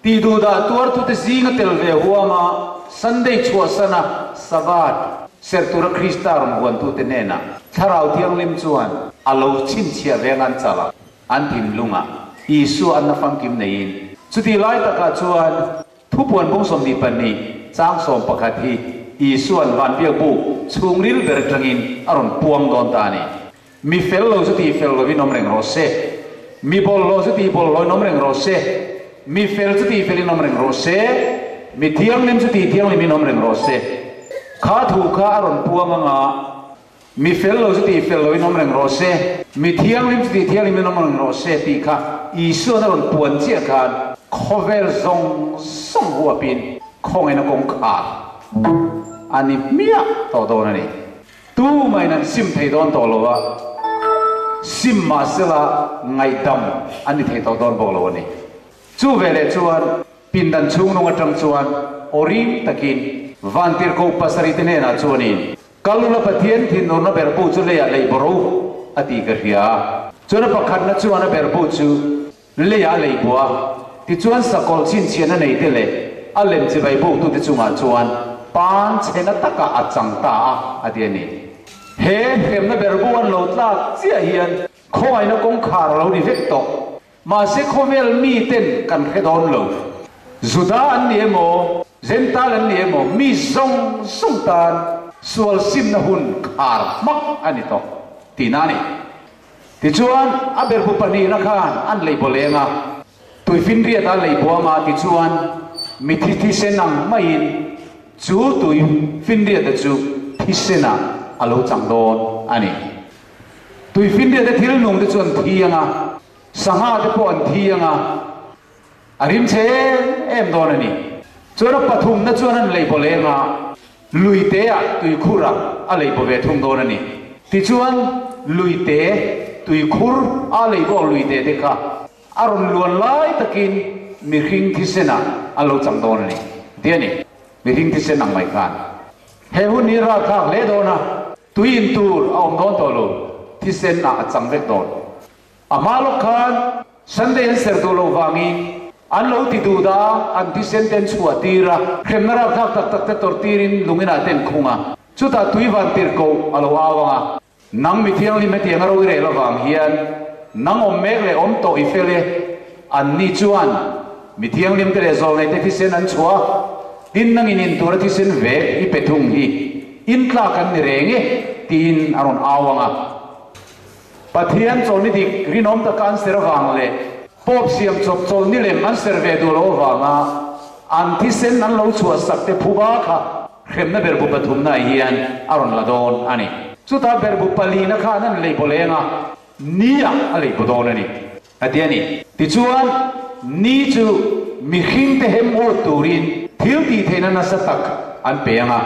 Tih duhdah tuartute zinga tel ve huama Sunday chhuahsana Sabbath serh tura Krista rawn huantute hnenah Thlarau Thianghlim chuan a lo chhinchhiah veng an chal a, an thinlungah Isua anna famkim neiin. Chutih lai takah chuan Thupuan bung 22. Chang 11 hi Isuan van biak buk chhungril ber atangin a rawn puang dawn ta a ni. Mi fel lo chu tih fel lovin awm reng rawh se. Mi bawlhhlawh chu tih bawlhhlawhin awm reng rawh se. Mi fel chu tih felin awm reng rawh se. Mi thianghlim chu tih thianghlimin awm reng rawh se. Kha thu kha a rawn puang anga, Mi fel lo chu tih fel lovin awm reng rawh se, mi thianghlim chu tih thianghlimin awm reng rawh se tih kha Isuan a rawn puan chiah khan khawvel zawng zawng huapin khawngaihna kawngkhar a ni hmiah tawh dawn a ni. Tumahin an sim thei dawn tawh lo a, sim mahsela ngaihdam an ni thei tawh dawn bawk lo a ni. Chu veleh chuan pindan chhungnung atang chuan aw rim takin Vantirhkoh pasarihte hnenah chuanin, Kal ula Pathian thinurna berhbu chu leiah leih bawrh u, a tih ka hria a. Chuan a pakhatna chuan a berhbu chu leiah a leih buah a, tichuan sakawlh chhinchhiahna neite leh a lem chibai buktute chungah chuan pan chhena takah a chang ta a, a ti a ni. He hremna berhbu an lo tlak chiah hian khawngaihna kawngkhar a lo ni vek tawh. Mahse khawvel miten kan hre dawn lo. Juda an ni emaw, Gentile an ni emaw, mi zawng zawng tan sual simna hun khar hmak a ni tawh tihna a ni. Tichuan, a berhbu pahnihna khan an lei baw leng a, tuifinriat a lei buang a, tichuan mithi thisen ang maiin chu tuifinriata chu thisenah a lo chang dawn a ni. Tuifinriate thil nung te chu an thi ang a, sangha te pawh an thi ang a, a rim chhe em em dawn a ni. Chuan a pathumna chuan an lei baw leng a, lui te ah tuikhur ah a lei baw ve thung dawn a ni. Tichuan lui te, tuikhur a lei baw ang lui te te kha a rawn luan lai takin mihring thisen ah an lo chang dawn a ni, ti a ni. Mihring thisen ang mai khan he hun hi ralthlak hle dawn a. Tui in tur a awm dawn tawh lo, thisen ah a chang vek dawn. A hma lawk khan Sunday an ser duh loh vangin an lo ti duh dah a, an thisen te an chhuah tir a, hremna rapthlak tak tak te tawrh tirin lungin ah te an khung a, chutah tui van tir koh a lo au ang a. Nang mi thianghlim hetiang a ro i rel avang hian nang awm mek leh awm tawh i fel e, an ni chuan mi thianghlim te leh zawlnei te thisen an chhuah a, Tin, nangin in tura thisen vek i pe thung hi in tlak an ni reng e, tiin a rawn au ang a. Pathian chawlhni dik rinawm taka an ser avang leh Pope siam chawp chawlhni lem an ser ve duh loh avanga an thisen an lo chhuah sak te phuba kha hremna berhbu pathumnaah hian a rawn la dawn a ni. Chutah berhbu palina khan an lei baw leng a, ni-ah a lei baw dawn a ni. A ti a ni. Tichuan, ni chu mihringte hem ur turin thil tih theihna nasa tak an pe ang a,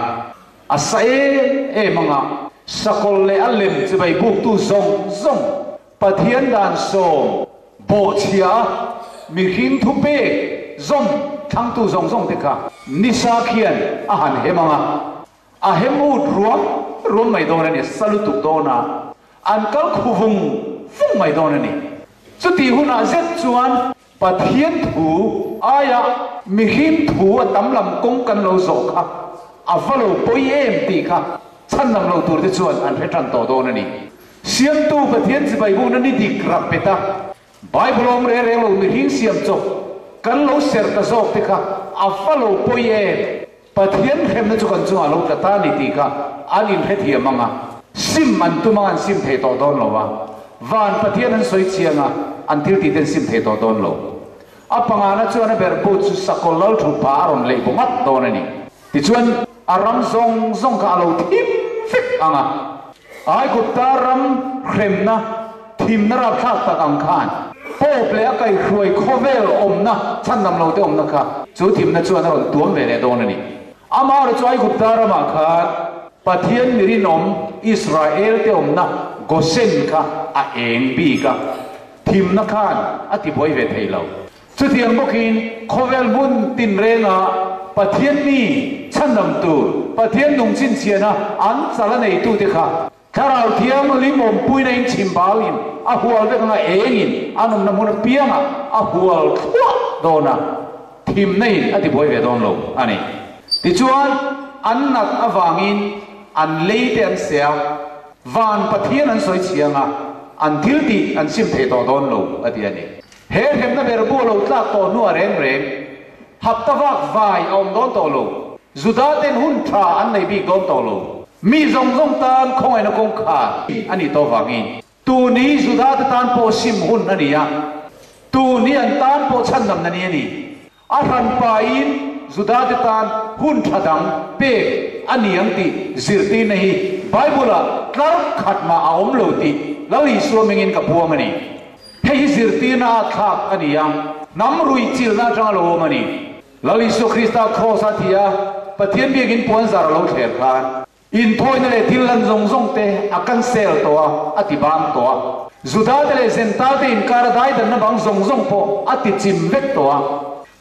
a sa em em ang a, sakawlh leh a lem chibai buktu zawng zawng Pathian dan sawm bawhchhia a mihring thupek zawm thlangtu zawng zawng te kha nisa khian a han hem ang a, a hem ut ruam ruam mai dawn a ni, sa lutuk dawn a. An kal khu vung vung mai dawn a ni. Chutih hunah zet chuan Pathian thu aia mihring thu a tam lam kawng kan lo zawh kha a va lo pawi em tih kha chhan lam lo turte chuan an hre tan tawh dawn a ni. Siamtu Pathian chibai bukna ni dik rap bet a, Bible awm reng reng lo mihring siam chawp kan lo serh ta zawk te kha a va lo pawi em? Pathian hremna chu kan chungah lo tla ta ni tih kha an inhrethiam ang a, sim an tum ang an sim thei tawh dawn lo a, van Pathian an sawi chiang a, an thil tih te an sim thei tawh dawn lo. A pangana chuan a berhbu chu sakawlh lal thu pha a rawn leih bu ngat dawn a ni. Tichuan a ram zawng zawng kha a lo thim vek ang a, Aigupta ram hremna thimna rapthlak tak ang khan Pope leh a kaihhruai khawvel awmna chhandam lote awmna kha chu thimna chuan a rawn tuam ve leh dawn a ni. Amaherawhchu chu Aigupta ramah khan Pathian mi rinawm Israelte awmna Gosen kha a eng bik a, thimna khan a tibuai ve thei lo. Chutiang bawkin khawvel hmun tinrenga Pathian mi chhandam tur, Pathian nung chhinchhiahna an chal a neitute kha Thlarau Thianghlim awmpuina in chhim bauin a hual vek anga engin an awmna hmun apiangah a hual thluah dawn a, thimna in a tibuai ve dawn lo a ni. Tichuan, an nat avangin an lei te an seh a, van Pathian an sawi chhiang a, an thil tih an sim thei tawh dawn lo a ti a ni. He hremna ber bu a lo tlak tawh hnuah reng reng, hapta vak vai a awm dawn tawh lo. Juda ten hun tha an nei bik dawn tawh lo. Mi zawng zawng tan khawngaihna kawngkhar a nih tawh vangin tun hi Juda te tan pawh sim hun a ni a, tun hi an tan pawh chhandamna ni a ni. A hranpain Juda te tan hun tha dang pek a ni ang tih zirtirna hi Bible-ah tlar khat mah a awm lo tih Lal Isua hmingin ka puang a ni. Hei hi zirtirna a thlak a ni a, hnam ruihchilhna atanga lo awm a ni. Lal Isua Krista Kraws a thi a, Pathian biakin puanzar a lo thler khan, inthawina leh thil lan zawng zawng te a cancel tawh a, a ti bang tawh a. Juda te leh Zentail te inkar a daidanna bang zawng zawng pawh a ti chim vek tawh a.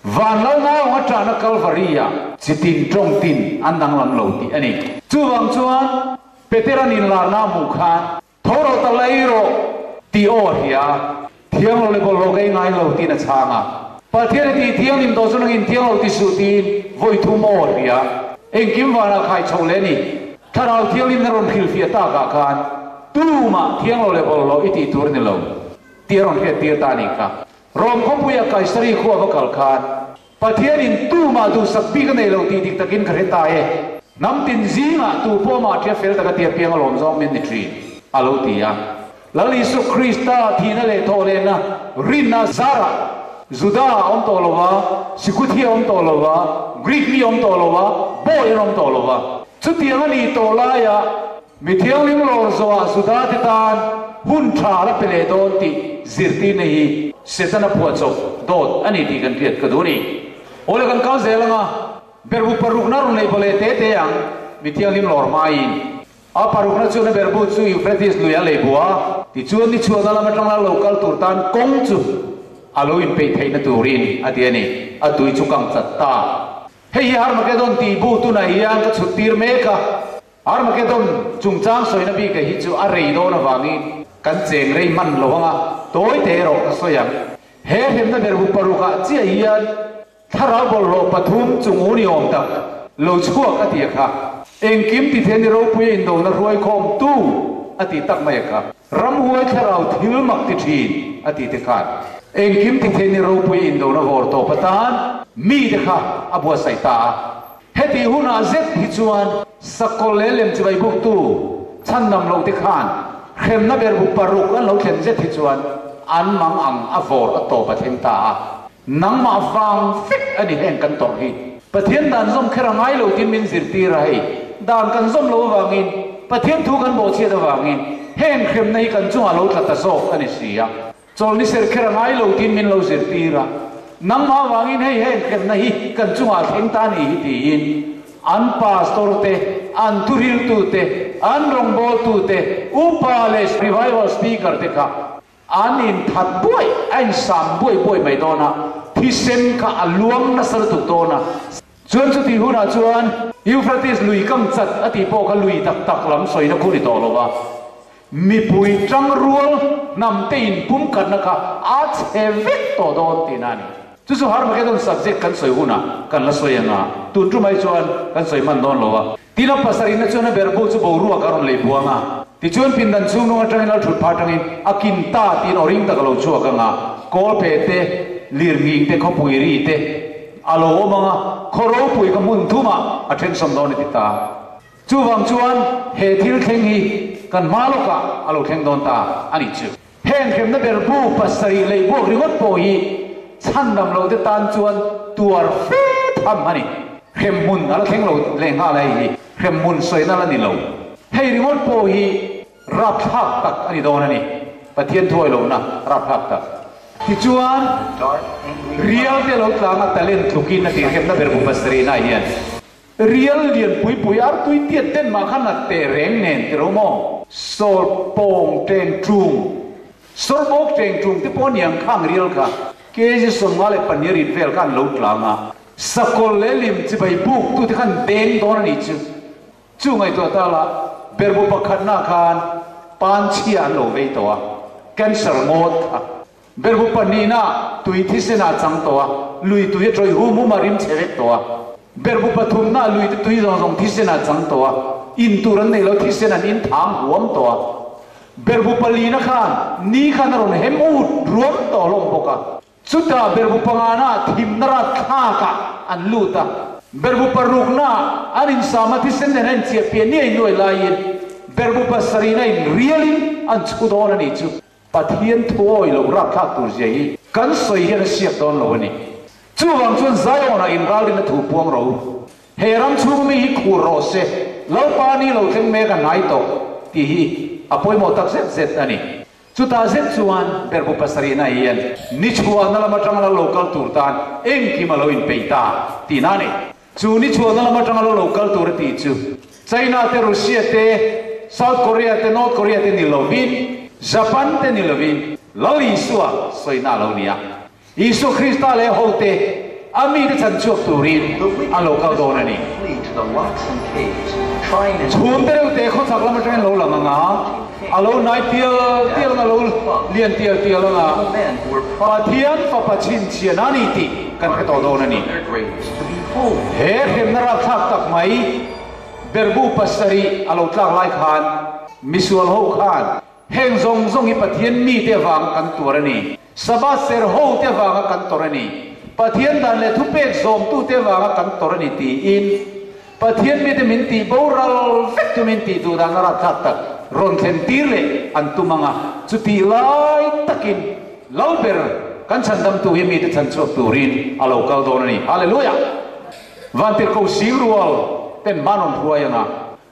Van Lal naung a ṭahna Kalvari-ah chitin ṭawng tin an danglam lo tih a ni. Chuvang chuan Petera'n inlarna a hmuh khan, Tho rawh ta lei rawh tih aw a hria a, thiang lo leh bawlhhlawh ka i ngai lo tiin a chhang a. Pathian i tih thianghlim tawh chu nangin thiang lo ti suh tiin vawi thum aw a hria. Engkim vanah khai chho leh a ni. Thlarau thianghlimna rawn hrilhfiah takah khan tumah thiang lo leh bawlhhlawh i tih tur a ni lo tih a rawn hriattir ta a nih kha. Rom khawpuia Kaisari khua va kal khan Pathianin tumah duhsak bik a nei lo tih dik takin ka hre ta e. Hnam tin zingah tu pawh mah ṭia fel taka tia piang alawm zawng min ni ṭhin, a lo ti a. Lal Isu Krista thihna leh thawhlehna rinna zarah Juda a awm tawh lo va, Sikuthi a awm tawh lo va, Greek mi a awm tawh lo va, Bawi an awm tawh lo va. Chutiang a nih tawh laiah Mi thianghlim lawr zawhah Judate tan hun tha la pe leh dawn tih zirtirna hi Setana phuahchawp dawt a ni tih kan hriat ka duh a ni. Awle kan kal zel anga berbu parukna rawn lei pawh leh te te ang mi thianghlim lawr hmaiin. A parukna chuan a berbu chu Euphrates lui a lei bua a, tichuan ni chhuahna lam atang la lo kal tur tan kawng chu a lo inpeih theihna turin a ti a ni. A tui chu kang chat ta. Hei hi Harmagedon tih bu tunah hian ka chhut tir mek a. Armageddon chungchang sawina bik hi chu a rei dawn avangin kan cheng rei hman lo ang a, tawi te erawh ka sawi ang. He hremna berbu parukah chiah hian thlarau bawlhhlawh pathum chung u ni awm tak lo chhuak a ti a kha. Engkim ti thei ni ropui a indona hruaikhawm tu a ti tak mai a kha. Ramhuai thlarau thil mak ti thin a ti te khan engkim ti thei ni ropui a indona vawr tawp atan mi te kha a buatsaih ta a. Heti hunah zet hi chuan sakawlh leh lem chibai buktu chhandam loh te khan hremna berbu paruk an lo thlen zet hi chuan an mang ang a vawr a tawp a thleng ta a. Nangmah vang vek a ni heng kan tawrh hi. Pathian dan zawm kher a ngai lo tin min zirtir a hei. Dan kan zawm lo avangin, Pathian thu kan bawhchhiat avangin heng hremna hi kan chungah lo tla ta zawk a ni si a. Chawlni ser kher a ngai lo tiin min lo zirtir a, nangmah avangin hei heng hremna hi kan chungah a thleng ta ni hi tiin an pastor te, an thuhriltu te, an rawngbawltu te, upa leh revival speaker te kha an inthat buai, a insam buai buai mai dawn a, thisen kha a luang nasa lutuk dawn a. Chuan chutih hunah chuan Euphrates lui kam chat a tih pawh kha lui tak tak lam sawina khu ni tawh lo va. Mipui tangrual hnamte inpumkhatna kha a chhe vek tawh dawn tihna a ni. Chu chu Harmageddon subject kan sawi hunah kan la sawi ang a, tun tum ai chuan kan sawi hman dawn lo a. Tin a pasarihna chuan a berbu chu boruak a rawn lei buang a, tichuan pindan chhungnung atangin lal thut phah atangin a kin ta tiin aw ring tak a lo chhuak ang a, kawlphe te, lirnghing te, khawpui ri te a lo awm ang a, khaw ropui kha hmun thumah a thensawm dawn a ti ta. Chuvang chuan he thil thleng hi kan hma lawkah a lo thleng dawn ta a nih chu. Heng hremna ber bu pasarih lei buak ringawt pawh hi chhandam lote tan chuan tuar fe tham a ni. Hremhmun a la thleng lo lehnghal a hei hi hremhmun sawina la ni lo. Hei ringawt pawh hi rapthlak tak a ni dawn a ni. Pathian thuawi lohna rapthlak tak. Tichuan, rial te lo tlang a talent tlukin a tih hremna ber bu pasarihna hian. Rial lian pui pui ar tui tiat den mah kha nat teh reng nen ti ro maw? Sawr pawng teng tung, sawr bawk teng tung te pawh niang khang rial kha kg 52 rit vel kha an lo tlang a, sakawlh leh lim chibai buk tu te khan deng dawn a nih chu. Chu ngaihtuah ta la, berbu pakhatna khan panchhia an lo vei tawh a, cancer ngawt kha. Berbu pahnihna tui thisen ah chang tawh a, lui tui a tawih hum hum a rim chhe vek tawh a. Berbu pathumna lui te tui zawng zawng thisen ah chang tawh a, in tur an nei lo thisen an in thang huam tawh a. Berbu palina khan ni khan a rawn hem ut ruam tawh hlawm bawk a. Chutah berbu pangana thimna rat thlakah an lut a. Berhbu parukna an insama thisen nen a inchiah piah niai nuai laiin berhbu pasarihna in rialin an chhu dawn a nih chu. Pathian thuawi loh rapthlak tur zia hi kan sawi hian a siak dawn lo a ni. Chuvang chuan Zion-ah inralrinna thu puang ro. He ram chhung mi hi khur rawh se, Lalpa ni lo thleng mek a hnai tawh tih hi a pawimawh tak zet zet a ni. Chutah zet chuan berhbu pasarihna hian ni chhuahna lam atanga la lo kal tur tan engkim a lo inpeih ta tihna a ni. Chu ni chhuahna lam atanga la lo kal tur a tih chu China te, Russia te, South Korea te, North Korea te ni lovin, Japan te ni lovin Lal Isua sawina a lo ni a. Isua Krista leh hote a mite chan chhuak turin an lo kal dawn a ni. Chhungte reuhte khawchhak lam atangin lo lang ang a, a lo hnai tial tial ang a, lo lian tial tial ang a, Pathian Fapa chhinchhiah a ni tih kan hre tawh dawn a ni. He hremna rapthlak tak mai berhbu pasarih a lo tlak lai khan misual ho khan Heng zawng zawng hi Pathian mite avanga kan tuar a ni. Sabbath ser hote avanga kan tawrh a ni. Pathian dan leh thupek zawmtute avanga kan tawrh a ni tiin Pathian mite min tih boral vek tu min tih duh dan a rapthlak tak rawn thlen tir leh an tum ang a. Chutih lai takin Lalber kan chhandamtu hi mite chhanchhuak turin a lo kal dawn a ni. Hallelujah! Vantirhkoh sing rual ten hma rawn hruai ang a.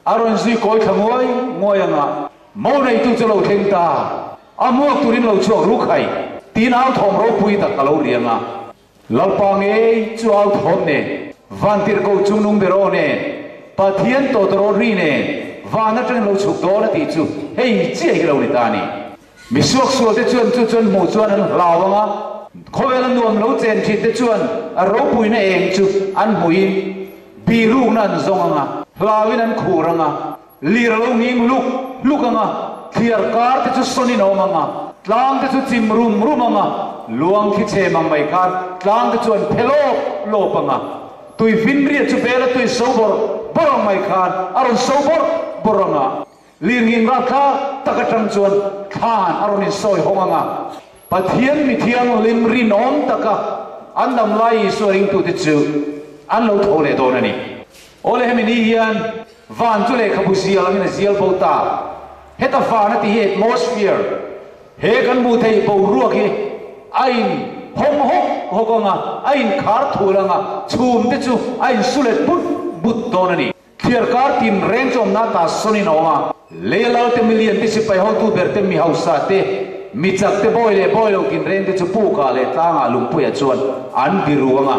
A rawn zui kawi thla nguai nguai ang a, mo neitu chu lo thleng ta, a hmuak turin lo chhuak ruk hai, tiin au thawm ropui tak a lo riang a. Lalpa ngei chu au thawm nen, Vantirhkoh chungnung ber aw nen, Pathian tawtawrawt ri nen, van atangin lo chhuk dawn a tih chu hei chiah hi lo ni ta a ni. Mi suaksualte chuan chu chuan hmuh chuan an hlau ang a, khawvela nuam lo chen thinte chuan a ropuina eng chu an hmuhin birukna an zawng ang a, hlauin an khur ang a, lir a lo nghing hluk hluk ang a, thliar kar te chu sawnin a awm ang a, tlang te chu chim rum rum ang a, luang thli chhem ang mai khan tlang te chu an phe lawp lawp ang a, tui finriat chu bela tui so bawrh bawrh ang mai khan a rawn so bawrh bawrh ang a. Lirnghing rapthlak tak atang chuan thlan a rawn insawi hawng ang a, Pathian mi thianghlim rinawm taka an dam lai Isua ringtute chu an lo tho leh dawn a ni. Awle hemi ni hian van chu lehkhabu zial angin a zial bo ta. Heta van a tih hi atmosphere, he kan hmuh theih boruak hi a in hawng hawk hawk ang a, a inkhar thul ang a, chhum te chu a insulet but but dawn a ni. Thliarkar tin reng chu awmna ta sawnin a awm a, lei a lal te, milian te, sipai hotu ber te, mi hausa te, mi chak te, bawi leh bawi lo tin reng te chu pukah leh tlangah lungpuiah chuan an biru ang a,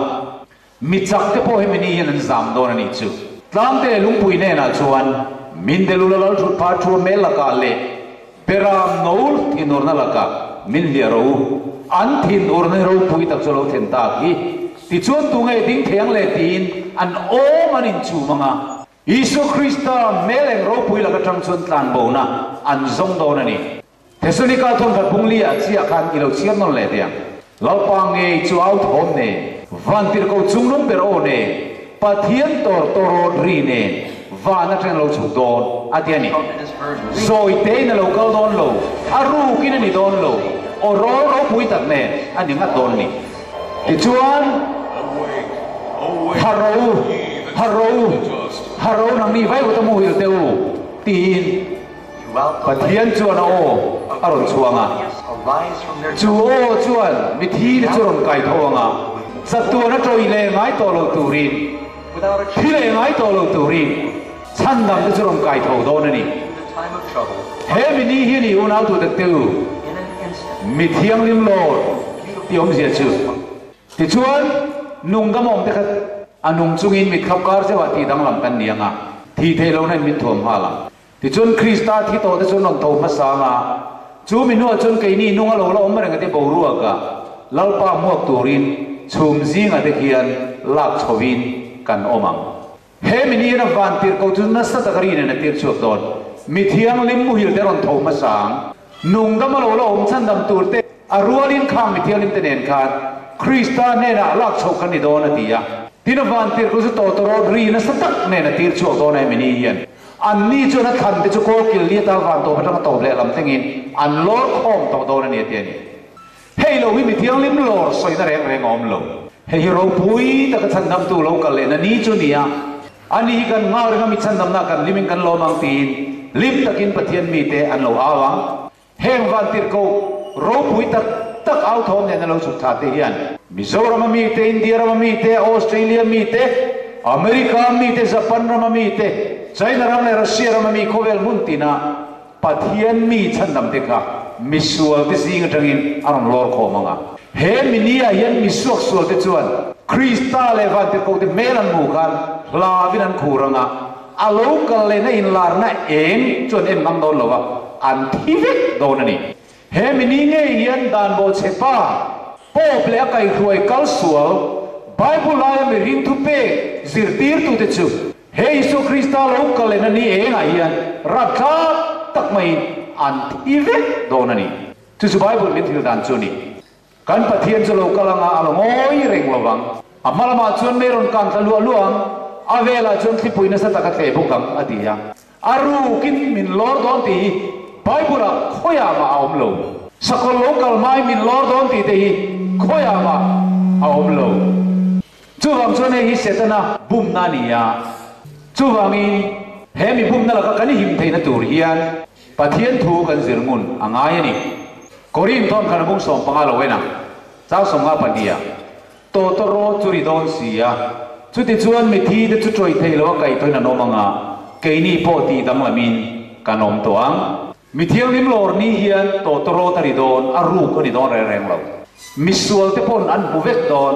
mi chak te pawh hemi ni hian an zam dawn a nih chu. Tlang te leh lungpui hnenah chuan min delul a lal thut phah thu a hmel lakah leh Beram no thinurna lakah min hliah rawh u, an thinurna hi ropui tak chu a lo thlen tak hi. Tichuan tunge ding thei ang le tiin an awm an inchum ang a. Isua Krista hmel eng ropui lak atang chuan tlanbona an zawng dawn a ni. Thesalonika thawnkhat bung li ah chiah khan i lo chhiar nawn leh teh ang. Lalpa ngei chu au thawm nen, vantirhkoh chungnung ber aw nen, Pathian tawr tawrawt ri nen van atang lo chhuk dawn a ti a ni. Zawi tein a lo kal dawn lo, a rukin a ni dawn lo, aw rawl ropui tak nen a ni ngat dawn a ni. Tichuan, Haro, haro, haro nangni vaivut a muhil teh u, tiin Pathian chuan a aw a rawn chhuang a, chu aw chuan mithi te chu rawn kai tho ang a, chatuan a tawih leh ngai tawh lo turin, thi leh ngai tawh lo turin chhandam te chu rawn kai tho dawn a ni. He mi ni hi a ni unau tute te u, mi thianghlim lawr tih awmzia chu. Tichuan, nungdam awm te kha a nung chungin mit khap kar zeuhah tih danglam kan ni ang a, thih theih lohna in min thuam nghal ang. Tichuan, Krista thi tawh te chuan rawn tho hmasa ang a, chu mi hnuah chuan keini nung a lo la awm reng a ti boruak a, Lalpa hmuak turin chhum zingah te khian lak chhovin kan awm ang. He mi ni in a van tirh ko chu nasa taka ri nen a tir chhuak dawn. Mi thianghlim muhil te rawn tho hmasa ang. Nungdam a lo la awm chhandam tur te a rualin khang mi thianghlim te nen khan Krista hnenah lak chhoh kan ni dawn a ti a. Tin a van tirh ko chu tawtawrawt ri nasa tak nen a tir chhuak dawn a he mi ni hian. Anni chuan a thlan te chu kawlkil li ata van tawp atanga tawp leh lam thlengin an lawr khawm tawh dawn a ni a ti a ni. Hei lo hi mi thianghlim lawr sawina reng reng a awm lo. Hei hi ropui taka chhandamtu lo kal lehna ni chu ni a, ani hi kan nghal ringa mi chhandamna kan hlimin kan lawm ang tiin hlim takin Pathian mite an lo au ang. Heng vantirhkoh ropui tak tak au thawm nen a lo chhuk thla te hian Mizoram a mite, India ram a mite, Australia mite, America a mite, Japan ram a mite, China ram leh Russia ram a mi khawvel hmun tina Pathian mi chhandam te kha misual te zing atangin a rawn lawr khawm ang a. He mi ni ah hian mi suaksual te chuan Krista leh vantirhkoh te hmel an hmuh khan hlavin an khur ang a, a lo kal lehna inlarna eng chu an en ngam dawn lo va, an thi vek dawn a ni. He mi ni ngei hian dan bawhchhe pa, Pope leh a kaihhruai kal sual, Bible laia mihring thupek zirtirtute chu He Isua Krista lo kal lehna ni engah hian rapthlak tak maiin an thi vek dawn a ni. Chu chu Bible min thil dan chu a ni. Kan Pathian chu lo kal anga a la ngawi reng lo vang. A hma lamah chuan mei rawn kang thla luah luah ang, a velah chuan thlipui nasa tak a tleh bawk ang, a ti a. A rukin min lawr dawn tih hi Bible-ah khawiah mah a awm lo. Sakawlh lo kal hmain min lawr dawn tih te hi khawiah mah a awm lo. Chuvang chuan hei hi Setana bumna a ni a, chuvangin he mi bumna laka kan him theihna tur hian Pathian thu kan zir ngun a ngai a ni. Korin thawn khan a bung 15 lo en ang, chang 52 ah, Tawtawraw chu ri dawn si a, chutichuan mithi te chu tawih theih loh a kaihthawin an awm ang a, keini pawh tih danglamin kan awm tawh ang. Mi thianghlim lawr ni hian tawtawrawt a ri dawn, a ruk a ni dawn reng reng lo. Misual te pawn an hmu vek dawn,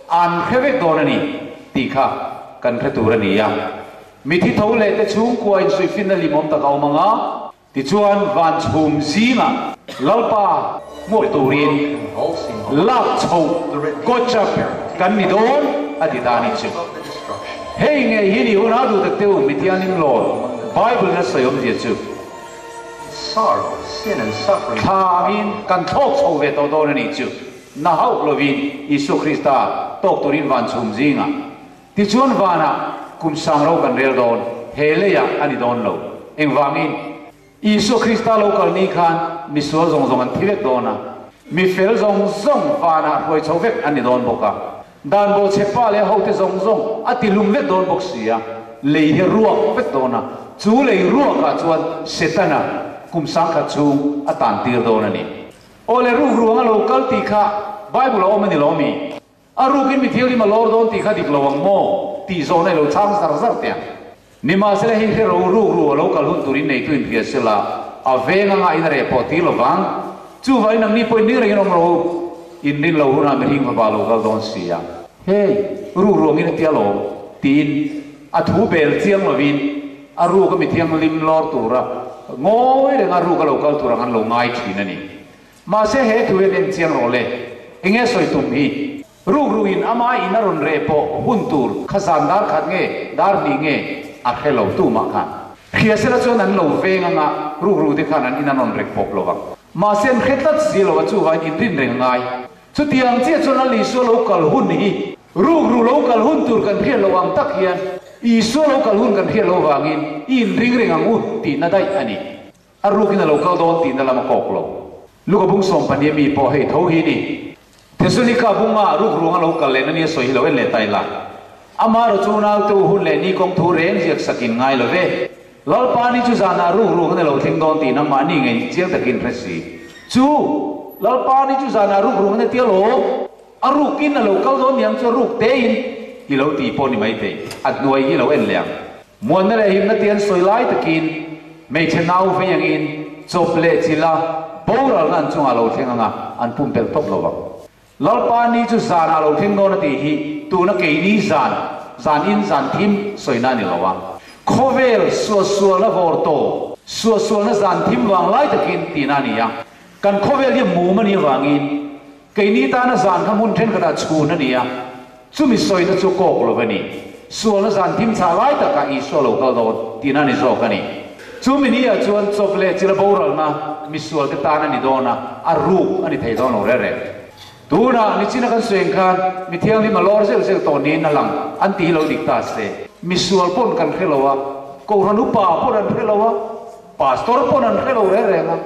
an hre vek dawn a ni tih kha kan hre tur a ni a. Mithi tho leh te chhungkua insuihfinna hlimawm tak a awm ang a, tichuan van chhum zingah Lalpa hmuak turin lak chhoh kawchap kan ni dawn a ti ta a nih chu. Hei ngei hi ni hun a duh tak teu mi thianghlim lawr Bible in a sawi awmzia chu. Thla angin kan thlawk chho ve tawh dawn a nih chu. Na hauh lovin Isua Krista tawk turin van chhum zingah tichuan vanah kum sang ro kan rel dawn, he leiah a ni dawn lo. Engvangin? Isua Krista lo kal ni khan misual zawng zawng an thi vek dawn a, mi fel zawng zawng vanah hruai chho vek an ni dawn bawk a. Dan bawhchhe pa leh hote zawng zawng a ti hlum vek dawn bawk si a, lei hi a ruak vek dawn a, chu lei ruakah chuan Setana kum sangkhat chhung a tan tir dawn a ni. Aw le ruk ruang a lo kal tih kha Bible a awm a ni lo mi? A rukin mi thianghlim a lawr dawn tih kha dik lo ang maw? tih zawhna i lo chhang zar zar teh ang. Nimahsela hei hre ro ruk ru a lo kal hun turin neitu inhria sela, a veng anga in a reh pawh tir lo vang. Chuvangin nangni pawh in ring rengin awm rawh u, in rin lo hunah mihring fapa a lo kal dawn si a. Hei, ruk ru angin a tia lawm, tiin a thu bel chiang lovin a ruk a mi thianghlim lawr tura ngawi renga ruk a lo kal tur ang an lo ngai thin a ni. Mahse he thu hian en chiang rawh le, enge sawi tum hi? Ruk ruin ama in a rawn reh pawh hun tur kha zan dar khat nge dar hnih nge a hre lo tumah khan. Hria sela chuan an lo veng anga ruk ru te khan an in an rawn rek pawp lo vang. Mahse an hre tlat si lo a chuvangin in rin reng a ngai. Chutiang chiah chuan Lal Isua lo kal hun hi ruk ru lo kal hun tur kan hriat loh ang tak hian Isua lo kal hun kan hriat loh vangin i inring reng ang u tihna daih a ni. A rukin a lo kal dawn tihna lam a kawk lo. Luka bung 12 mi pawh hei tho hi ni. Thesalonika bunga ruk ruang a lo kal lehna nia sawi hi lo en leh ta ila. Amaherawh chu naute u hun leh ni kawng thu reng ziak sakin ngai lo ve. Lalpa ni chu zanah ruk ruang in a lo thleng dawn tih nangmahni ngei chiang takin hre si. Chu Lalpa ni chu zanah ruk ruang in a tia lo. A rukin a lo kal dawn niang chu a ruk tein i lo tih pawh ni maithei. A hnuai hi lo en leh ang. Muanna leh himna tih an sawi lai takin hmeichhe nau vei angin chawp leh chila boralna an chungah lo thleng anga an pumpelh tawp lo vang. Lalpa ni chu zanah lo thleng dawn a tih hi tuna keini zan, zan in zan thim sawina a ni lo a. Khawvel suahsualna vawr tawp, suahsualna zan thim vang lai takin tihna a ni a. Kan khawvel hi mum a nih avangin keini tana zan kha hmun thenkhatah chhun a ni a, chumi sawina chu kawk lo a ni. Sualna zan thim chhah lai takah Isua lo kal dawn tihna a ni zawk a ni. Chumi ni ah chuan chawp leh chila boralna misualte tan a ni dawn a, a ruk a ni thei dawn lo reng reng. Tunah nichina kan sawi ang khan mi thianghlim a lawr zeuh zeuh tawh niin a lang an ti hi lo dik ta se. Misual pawn kan hre lo a, Kohhran upa pawn an hre lo a, Pastor pawn an hre lo reng reng a,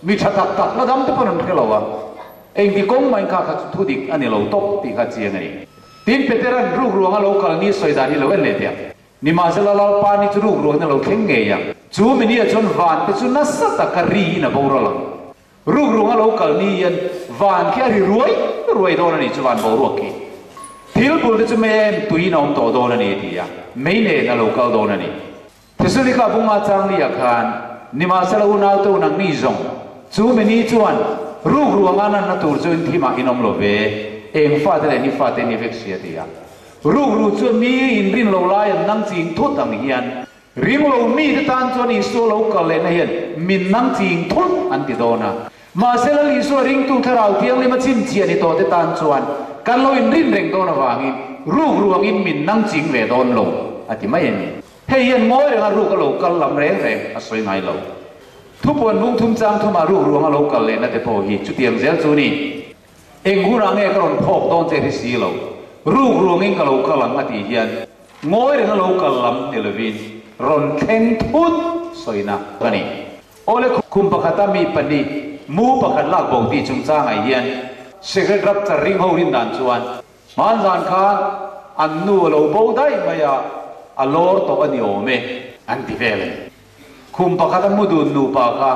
mi tha tak tak la dam te pawn an hre lo a. Engti kawng mahin kha kha chu thu dik a ni lo tawp tih kha a chiang a ni. Tin, Petera'n ruk ruanga lo kal ni sawi dan hi lo en leh teh ang. Nimahsela Lalpa ni chu ruk ruangin a lo thleng ngei ang. Chu mi nia chuan van te chu nasa taka riin a boral ang. Ruk ruanga lo kal ni hian van khi a ri ruai ruai dawn a ni chu van boruak khi. Thil bul te chu mei a em tuiin a awm tawh dawn a ni a ti a, mei nen a lo kal dawn a ni. Thesalonika bunga changli-ah khan, Nimahsela unaute u nangni zawng, chu mi ni chuan ruk ruanga nanna tur chu in thimah in awm lo ve, eng fate leh ni fate ni vek si a ti a. Ruk ru chuan mi in rin lo lai an nang ching thut ang hian, ring lo mite tan chuan Isua lo kal lehna hian min nang ching thut an ti dawn a. Mahse Lal Isua ringtu Thlarau Thianghlim a chhinchhiah ni tawhte tan chuan kan lo inrin reng dawn avangin ruk ruangin min nang ching ve dawn lo a ti mai a ni. Hei hian ngawi renga ruk a lo kal lam reng reng a sawi ngai lo. Thupuan bung thum chang thumah ruk ruang a lo kal lehna te pawh hi chutiang zel chu ni. Eng hunah nge ka rawn phawk dawn che hi si lo. Ruk ruangin ka lo kal ang a tih hian ngawi renga lo kal lam ni lovin rawn thleng thut sawina a ni. Awle khum pakhata mi pahnih mu pakhat lak bo tih chungchangah hian Secret Rapture ring ho rin dan chuan Hmanzan khan an nu a lo bo daih mai a, a lawr tawh a ni awm e, an ti vel a ni. Khum pakhata mu dun nupa kha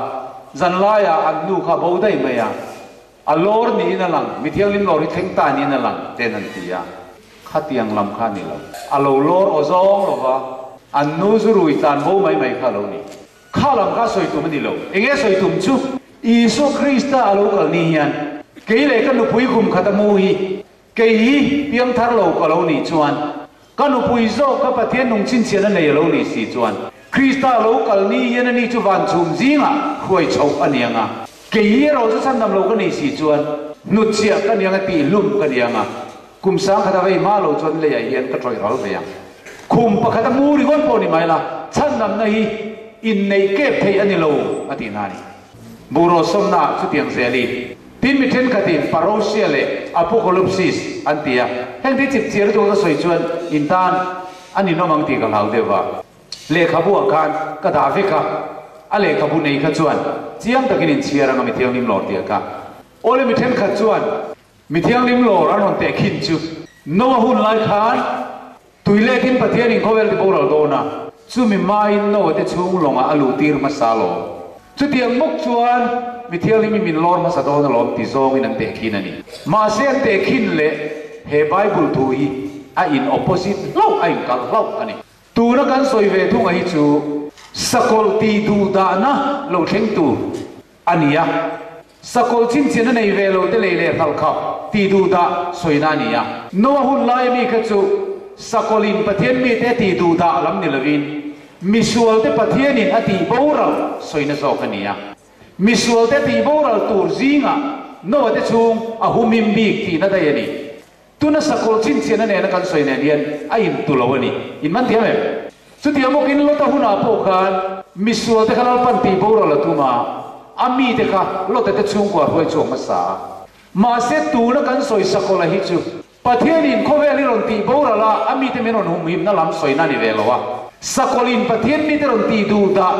zanlaiah an nu kha a bo daih mai a, a lawr niin a lang, mithianghlim lawr hi thleng ta niin a lang, ten an ti a. Khatiang lam kha a ni lo. A lo lawr aw zawng lo va, an nu zu rui tlan bo mai mai kha a lo ni. Kha lam kha sawi tum a ni lo. Enge sawi tum chu? Isua Krista a lo kal ni hian kei leh ka nupui kum khat a mu hi kei hi piangthar lo ka lo nih chuan ka nupui zawk kha Pathian nung chhinchhian a nei a lo nih si chuan Krista a lo kal ni hian ani chu van chhum zingah hruai chhoh a ni ang a, kei hi erawh chu chhandam lo ka nih si chuan hnutchhiah ka ni ang a tihhlum ka ni ang a, kum sangkhat a vei hma lo chuan leiah hian ka tawih ral ve ang. Khum pakhat a mu ringawt pawh ni mai la, chhandamna hi inneih kep theih a ni lo a tih na a ni. Buhraw sawmnaah chutiang zelin tin mi thenkhatin Parousia leh Apokolupsis an ti a, heng te chip chiar lutuk ka sawi chuan in tan a ninawm ang tih ka hlau deuh va. Lehkhabu ah khan ka dah vek a, a lehkhabu nei kha chuan chiang takin in chhiar ang a mi thianghlim lawr tih kha. Awle mi thenkhat chuan Mi thianghlim lawr an rawn teh khin chu Noah hun lai khan tui lekin Pathian in khawvel ti boral dawn a, chumi hmain Noah te chhung lawngah a luh tir hmasa alawm. Chutiang bawk chuan mi thianghlim in min lawr hmasa dawn alawm ti zawngin an teh khin a ni. Mahse an teh khin leh he Bible thu hi a in opposite hlauh, a in kalh hlauh a ni. Tuna kan sawi ve thunga hi chu sakawlh tih duh dahna lo thleng tur A ni a, sakawlh chhinchhian a nei ve lo te lei leh hralh khap tih duh dah sawina a ni a. Noa hun laia mi kha chu sakawlhin Pathian mite a tih duh dah lam ni lovin misualte Pathianin a tih boral sawina zawk a ni a. Misualte a tih boral tur zingah Noa te chhung a humhim bik tihna daih a ni. Tuna sakawlh chhinchhiahna nena kan sawi nen hian a intu lo a ni. In man thiam em? Chutiang bawkin Lota hunah pawh khan misualte kha Lalpan tih boral a tum a, a mite kha Lota te chhungkua hruai chhuak hmasa a. Mahse tuna kan sawi sakawlha hi chu Pathianin khawvel hi rawn tih boral a, a mite min rawn humhimna lam sawina a ni ve lo a. Sakawlhin Pathian mite rawn tih duh dah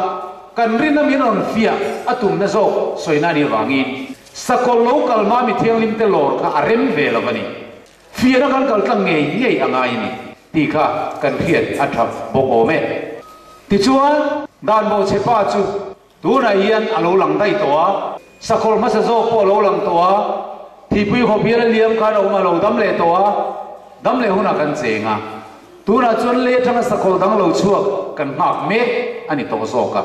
kan rinna min rawn fiah a tumna zawk sawina a nih avangin Sakawlh lo kal hma mi thianghlim te lawr kha a rem ve lo a ni. Fiahna kan kal tlang ngei ngei a ngai a ni tih kha kan hriat a tha bawk awm e. Tichuan, dan bawhchhe pa chu tunah hian a lo lang daih tawh a, sakawlh hmasa zawk pawh a lo lang tawh a, thihpui khawp hian a liam khan a awm a lo dam leh tawh a, dam leh hunah kan cheng a. Tunah chuan lei atanga sakawlh dang lo chhuak kan nghak mek a ni tawh zawk a.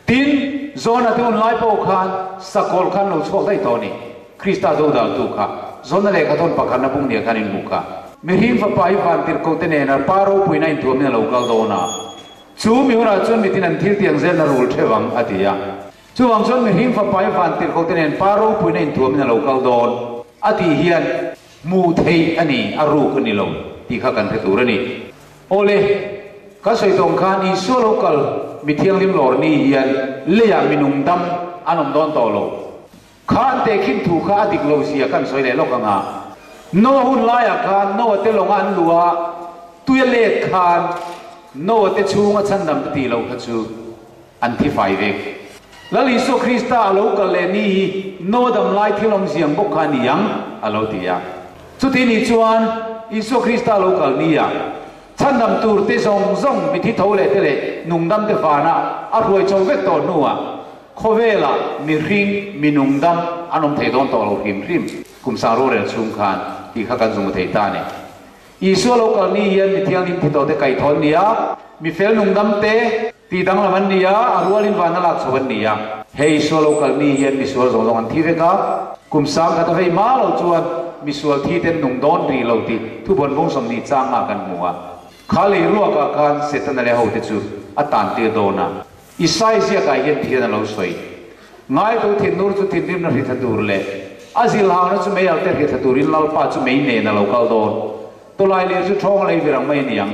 Tin, Jona te hun lai pawh khan sakawlh khan lo chhuak daih tawh a ni. Krista dodaltu kha Jona lehkhathawn pakhatna bung nia khan inhmuh kha. Mihring fapa hi vantirhkoh te nena pa ropuina inthuamin a lo kal dawn a, chu mi hunah chuan mitin an thil tiang zelna rul theuh ang, a ti a. Chuvang chuan mihring fapa hi vantirhkoh te nen pa ropuina inthuamin a lo kal dawn, a tih hian hmuh theih a ni, a ruk a ni lo tih kha kan hre tur a ni. Awle, ka sawi tawng khan Isua lo kal mi thianghlim lawr ni hian leiah mi nung dam an awm dawn tawh lo. Kha an tehkhin thu kha a dik lo zia kan sawi leh lawk ang a. Noah hun laiah khan Noah te lawnga an luh a, tui a let khan Noah te chhunga chhandam te tih loh kha chu an thi fai vek. Lal Isua Krista a lo kal leh ni hi Noa dam lai thil awmziang bawk kha a ni ang, a lo ti a. Chuti nih chuan Isua Krista a lo kal ni a, chhandam tur te zawng zawng mithi tho leh te leh nungdam te vana a hruai chho vek tawh hnuah khawvelah mihring mi nungdam an awm thei dawn tawh lo hrim hrim. Kum sang rorel chhung khan tih kha kan zung thei ta a ni. Isua lo kal ni hian mi thianghlim thi tawhte kaihthawh an ni a, mi fel nungdam te tih danglam an ni a, a rualin van a lak chho an ni a. He Isua lo kal ni hian misual zawng zawng an thi vek a, kum sang khat a vei hma lo chuan misual thi ten nung dawn rih lo tih thubawn bung 20 chang ah kan hmu a. Kha lei ruak ah khan Setana leh hote chu a tan tir dawn a. Isai ziak ah hian thian a lo sawi. Ngaitu thinur chu thinrimna hritha tur leh a zilhauna chu mei alte hritha turin Lalpa chu mei nen a lo kal dawn. Tawlai lir chu thawng lei vir ang mai a ni ang.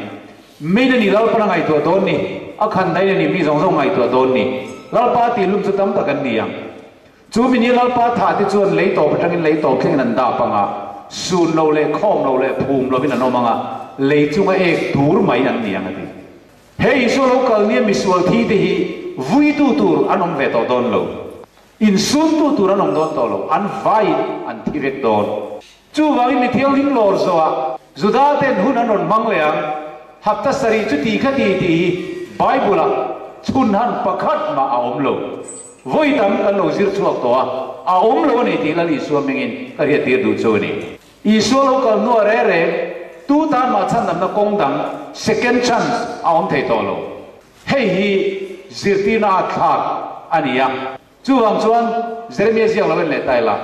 Mein a ni Lalpan a ngaihtuah dawn ni, a khan dain a ni mi zawng zawng ngaihtuah dawn ni. Lalpa tih lum chu tam tak an ni ang. Chu mi ni Lalpa thah te chuan lei tawp atangin lei tawp thlengin an dap ang a, sun lo leh khawm lo leh phum lovin an awm ang a, lei chunga ek dur mai an ni ang a ti. He Isua lo kal nia misual thi te hi vuitu tur an awm ve tawh dawn lo. Insuntu tur an awm dawn tawh lo. An vaiin an thi vek dawn. Chuvangin mi thianghlim lawr zawhah Juda ten hun an rawn hmang leh ang. Hapta sarih chu ti kha ti tih hi Bible-ah chhun han pakhat mah a awm lo. Vawi tam kan lo zir chhuak tawh a, a awm lo a ni tih Lal Isua hmingin ka hriattir duh chu a ni. Isua lo kal hnuah reng reng tu tan mah chhandamna kawng dang, second chance, a awm thei tawh lo. Hei hi zirtirna a thlak a ni a. Chuvang chuan Jeremia ziak lo en leh ta ila,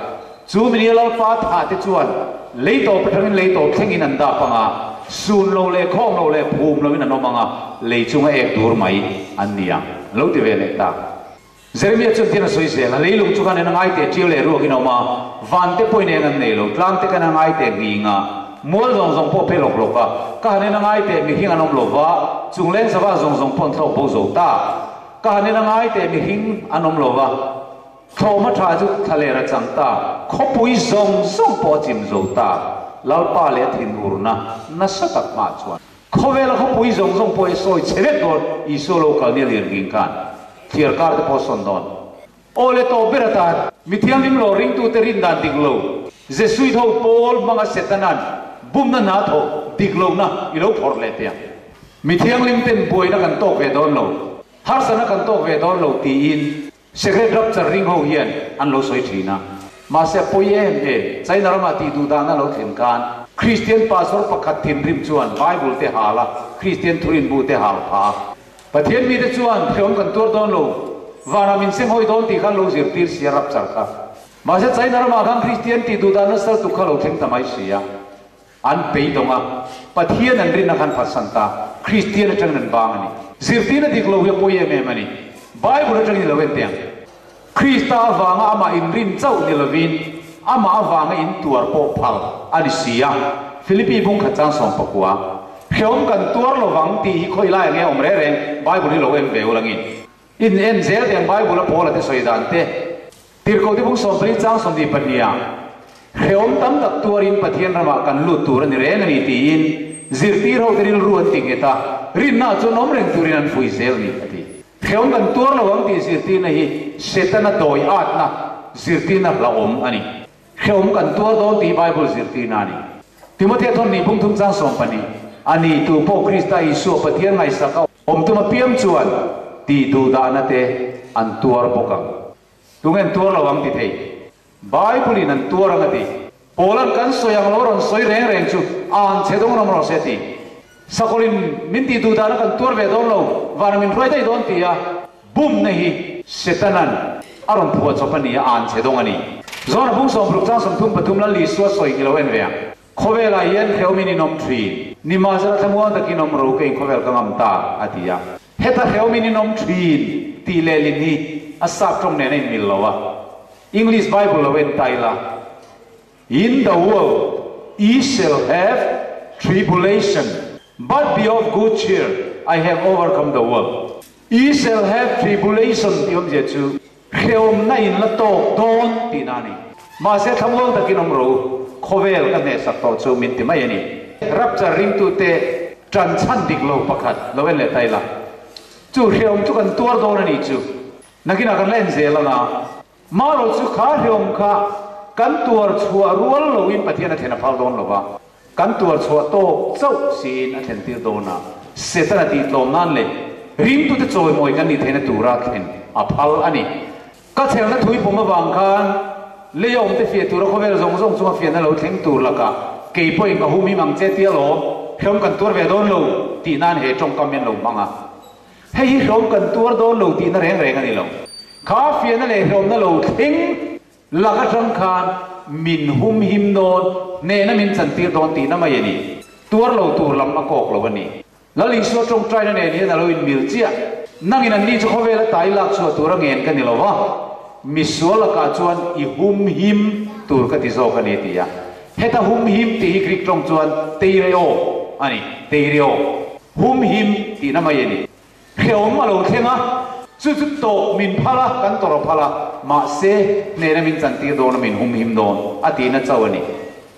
chu minia Lalpa thah te chuan lei tawp atangin lei tawp thlengin an dap ang a, sun lo leh khawm lo leh phum loin an awm ang a, lei chunga ek dur mai an ni ang, lo ti ve leh ta. Jeremia chuan tin a sawi zel a, Leilung chu khan en a ngai teh ṭiau leh ruakin a awm a, van te pawhin eng an nei lo, tlang te khan a ngai teh nghing a, mual zawng zawng pawh a phe lawk lawk a, ka han en a ngai teh mihring an awm lo va, chung leng sava zawng zawng pawh an thlawk bo zo ta. Ka han en a ngai teh mihring an awm lo va, thlawhhma ṭha chu thlaler a chang ta, khawpui zawng zawng pawh a chim zo ta, Lalpa leh a thinurna nasa tak hmah chuan. Khawvela khawpui zawng zawng pawh i sawi chhe vek dawn, Isua lo kal nia lir nghing khan thliar kar te pawh a sawn dawn. Aw le tawp ber atan, mi thianghlim lo ringtute rin dan dik lo, Jesuit ho pawl hmanga Setana'n bumna hna thawh dik lohna i lo phawrh leh teh ang. Mi thianghlim ten buaina kan tawk ve dawn lo, harsatna kan tawk ve dawn lo tiin Secret Rapture ring ho hian an lo sawi thin a. Mahse a pawi em em, China ramah tih duh dahna lo thlen khan Kristian pastor pakhat thinrim chuan Bible te hal a, Kristian thurinbu te hal pha a. Pathian mite chuan hreawm kan tuar dawn lo, vanah min senghawi dawn tih kha an lo zirtir si a Rapture kha. Mahse China ramah khan Kristian tih duh dahna sal tuk kha lo thleng ta mai si a. An beidawng a, Pathian an rinna khan phatsan ta, Kristian atangin an bang a ni. Zirtirna dik lo hi a pawi em em a ni. Bible atangin i lo en teh ang. Krista avanga amah inrin chauh ni lovin, amah avanga intuar pawh phal a ni si a. Philippi bung khat chang 19. Hrehawm kan tuar lovang tih hi khawi lai ang nge awm reng reng Bible hi lo en ve ul angin. In en zel teh ang Bible a Paula te sawi dan te. Tirhkohte bung 14 chang 22 ah, Hrehawm tam tak tuarin Pathian ramah kan lut tur a ni reng a ni tiin zirtir hote rilru an ti nghet a, rinna chu an awm reng turin an fuih zel ni a ti. Hrehawm kan tuar lo ang tih zirtirna hi Setana dawi atna zirtirna hlauhawm a ni. Hrehawm kan tuar dawn tih hi Bible zirtirna a ni. Timothea thawn ni bung thum chang 12, A ni, tu pawh Krista Isua Pathian ngaihsak a awm tum apiang chuan tih duhdahna te an tuar bawk ang. Tunge an tuar lo ang ti thei? Bible in an tuar ang a ti. Paula'n kan sawi ang lo rawn sawi reng reng chu a han chhe dawng ram rawh se a ti. Sakawrin min tih duh dana kan tuar ve dawn lo, vana min hruai daih dawn ti a bumna hi Setana'n a rawn phuah chawp a ni a, a han chhe dawng a ni. Zawna bung 60 chang 33 Lal Isua sawi ni lo en ve ang. Khawvelah hian hrehawmin in awm thin. Nimahsela thlamuang takin awm ro kei khawvel ka ngam ta, a ti a. Heta hrehawmin in awm thin tih lehlin hi a sap tawng nen a inmil lo a. English Bible lo en ta ila, In the world ye shall have tribulation, but be of good cheer, I have overcome the world. Ye shall have tribulation tih awmzia chu hrehawmna in la tawk dawn tihna a ni. Mahse thlamuang takin awm ro, khawvel ka hnehsak tawh chu min ti mai a ni. Rapture ringtute tan chhan dik lo pakhat lo en leh ta ila, chu hrehawm chu kan tuar dawn a nih chu. Nakinah kan la en zel ang a, marawh chu kha hrehawm kha kan tuar chhuah rual loin Pathian a thlen a phal dawn lo va, kan tuar chhuah tawk chauh siin a thlen tir dawn a, Setana tihtlawm nan leh ringtute chawimawi kan nih theihna tura thlen a phal a ni. Ka chhelna thui pawm avang khan lei a awmte fiah tura khawvel zawng zawng chunga fiahna lo thleng tur lakah kei pawhin ka hum him ang che tia lawm, hrehawm kan tuar ve dawn lo tih nan he tawngkam hian lo hmang a. Hei hi hrehawm kan tuar dawn lo tihna reng reng a ni lo. Kha fiahna leh hrehawmna lo thleng lak atang khan min hum him dawn, hnehna min chantir dawn tihna mai a ni. Tuar lo tur lam a kawk lo a ni. Lal Isua tawngtaina nen hian a lo inmil chiah. Nangin anni chu khawvela tai lak chhuah tura ngen ka ni lo va, misual lakah chuan i hum him tur ka ti zawk a ni, ti a. Heta hum him tih hi Greek tawng chuan teireo a ni, teireo, hum him tihna mai a ni. Hrehawm a lo thleng a, chu chu tawh min phal a, kan tawrh a phal a, mahse hnehna min chantir dawn a, min hum him dawn a tihna chauh a ni.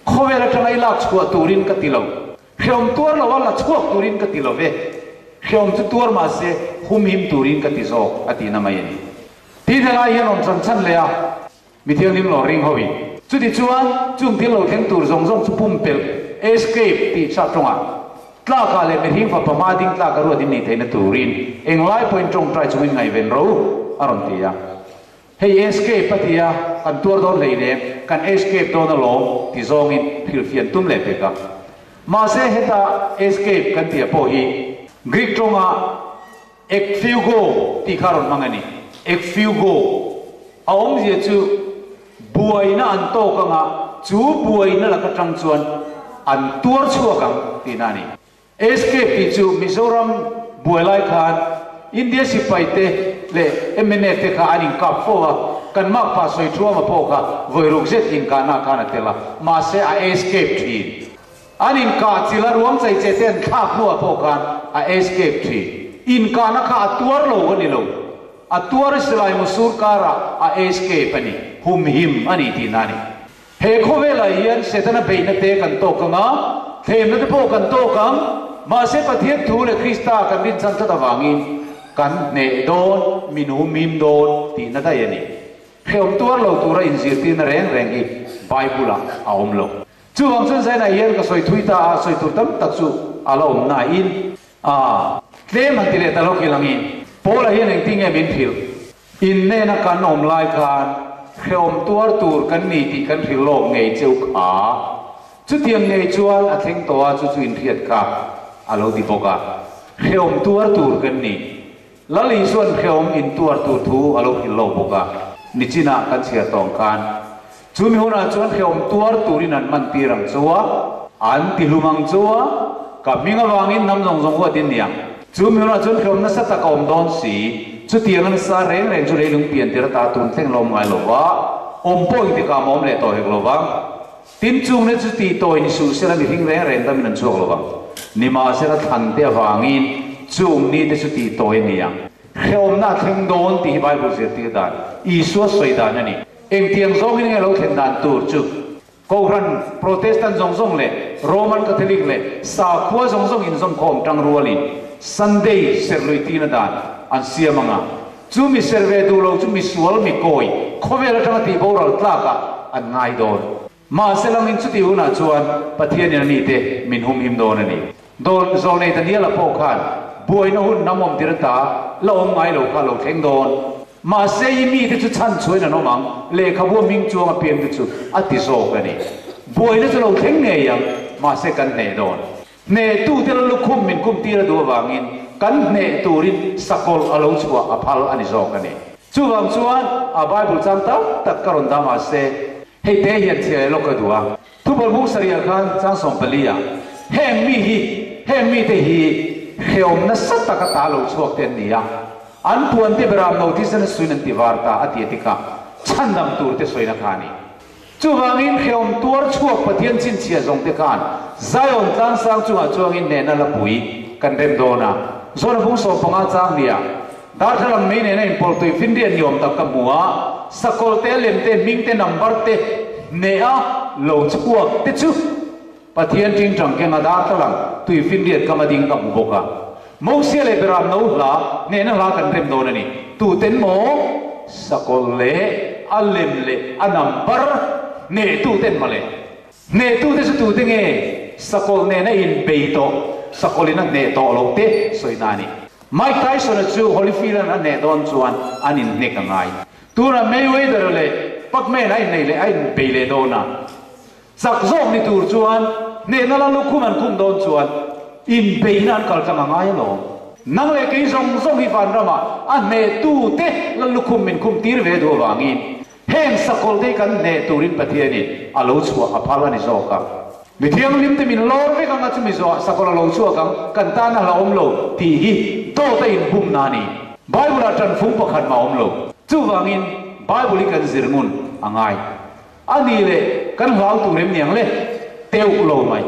Khawvel atanga i lak chhuah turin ka ti lo. Hrehawm tuar lo a la chhuak turin ka ti lo ve, hrehawm chu tuar mah se humhim turin ka ti zawk a tihna mai a ni. Tih hna lai hian rawn chan chhan leh a, mi thianghlim lo ring ho in. Chutichuan, chung thil lo thleng tur zawng zawng chu pumpelh, escape, tih chhak tawngah tlakah leh mihring fapa hma ding tlak a ruat in nih theihna turin englai pawhin tawngtai chungin ngaihven ro a rawn ti a. Hei escape a ti a, kan tuar dawn hleinem, kan escape dawn alawm ti zawngin hrilhfian tum leh pek a. Mahse heta escape kan tih pawh hi Greek tawnga ekphugo tih kha rawn hmang a ni. Ekphugo a awmzia chu buaina an tawk anga chu buaina lak atang chuan an tuar chhuak ang tihna a ni. Escape tih chu Mizoram buai lai khan India sipai te leh mnf te kha an inkap fo a, kan makpa sawi thuama pawh kha vawi ruk zet inkahna khan a tel a, mahse a escape thin. An inkah chil a ruang chei che te an thlak hnuah pawh khan a escape thin. Inkahna kha a tuar lo a ni lo. A tuar silai musur karah a escape a ni, humhim a ni tihna a ni. He khawvelah hian Setana beihna te kan tawk ang a, thlemna te pawh kan tawk ang, mahse Pathian thu leh Krista kan rinchhan tlat avangin kan hneh dawn, min humhim dawn tihna daih a ni. Hrehawm tuar lo tura inzirtirna reng reng hi Bible-ah a awm lo. Chuvang chuan Zainah hian ka sawi thui ta a, sawi tur tam tak chu a la awm nain a tlem han ti leh ta lo khi langin Paula hian engtin nge min hrilh? In nena kan awm lai khan hrehawm tuar tur kan ni tih kan hrilh lawk ngei cheu kha. Chutiang ngei chuan a thleng tawh a, chu chu inhriat kha a lo ti bawk a. Hrehawm tuar tur kan ni. Lal Isua'n hrehawm intuar tur thu a lo hrilh lawk bawk a. Nichinah kan chhiar tawng khan chu mi hunah chuan hrehawm tuar turin an man tir ang chu a, an ti hlum ang chu a, ka hming avangin hnam zawng zawng huat in niang. Chu mi hunah chuan hrehawm nasa tak a awm dawn si. Chutiang a nasa reng reng chu leilung pian tir ata tun thleng lawm ngai lo va, awm pawh engtikah a awm leh tawh hek lo vang. Tin, chungte chu tih tawi ni suh sela mihring reng reng damin an chhuak lo vang. Nimahsela thlan te avangin chung nite chu tih tawi a ni ang. Hrehawmna a thleng dawn tih hi Bible zirtir dan, Isua sawi dan a ni. Engtiang zawngin nge lo thlen dan tur chu? Kohhran Protestant zawng zawng leh Roman Catholic leh sakhua zawng zawng inzawmkhawm tang rualin Sunday serhlui tina dan an siam ang a. Chu mi ser ve duh lo chu misual mi kawi khawvel atanga tih boral tlakah an ngai dawn. Mahse langin chutih hunah chuan Pathianin a mite min humhim dawn a ni. Dawn Zawlnei Daniela pawh khan buaina hun hnam awm tir ata la awm ngai lo kha a lo thleng dawn. Mahse i mite chu chhan chhuain an awm ang, lehkhabu a hming chuang a piangte chu a ti zawk a ni. Buaina chu lo thleng ngei ang, mahse kan hneh dawn. Hnehtute la lukhum min kum tir a duh avangin kan hneh turin sakawlh a lo chhuah a phal a ni zawk a ni. Chuvang chuan a Bible chang tam tak ka rawn dah mahse hei te hian chhiar leh lawk ka duh a. Thupal bung sarih ah khan chang 14 ah heng mi hi heng mite hi hrehawm nasa taka ta lo chhuak te an ni a, an puan te beram no thisen a suin an ti var ta a ti a ti kha chhandam tur te sawina kha a ni. Chuvangin hrehawm tuar chhuak Pathian chhinchhiah zawng te khan Zion tlangsang chungah chuangin hnehna lapui kan rem dawn a. Zawna bung 15 chang nia darthlalang mei nena inpawlh tui finriat ni awm tak ka hmu a, sakawlh te, lem te, hming te, number te hneha lo chhuak te chu Pathian tingtang kenga darthlalang tui finriat kam a ding ka hmu bawk a. Mosia leh Beram no hla hnehna hla kan rem dawn a ni. Tuten maw? Sakawlh leh a lem leh a number hnehtuten mawle. Hnehtute chu tute nge? Sakawlh nena inbei tawh, sakawlhin a hneh tawh loh te sawina a ni. Mike Tyson-a chu Holyfield-a'n a hneh dawn chuan an inhnek a ngai. Tunah Mayweather-a leh Pacman a inneih leh a inbei leh dawn a. Chak zawk ni tur chuan hnehna la lukhum an khum dawn chuan inbeihna an kal tlang a ngai alawm. Nang leh kei zawng zawng hi vanramah a hnehtute la lukhum min khum tir ve duh avangin heng sakawlh te hi kan hneh turin Pathianin a lo chhuah a phal a ni zawk a. Mi thianghlimte min lawr vek anga chumi zawhah sakawlh a lo chhuak ang, kan tan a hlauhawm lo tih hi dawt a inbumna a ni. Bible-ah ṭanfung pakhat mah a awm lo. Chuvangin Bible hi kan zir ngun a ngai. A nih leh kan hlau tur em niang le? Teuh lo mai.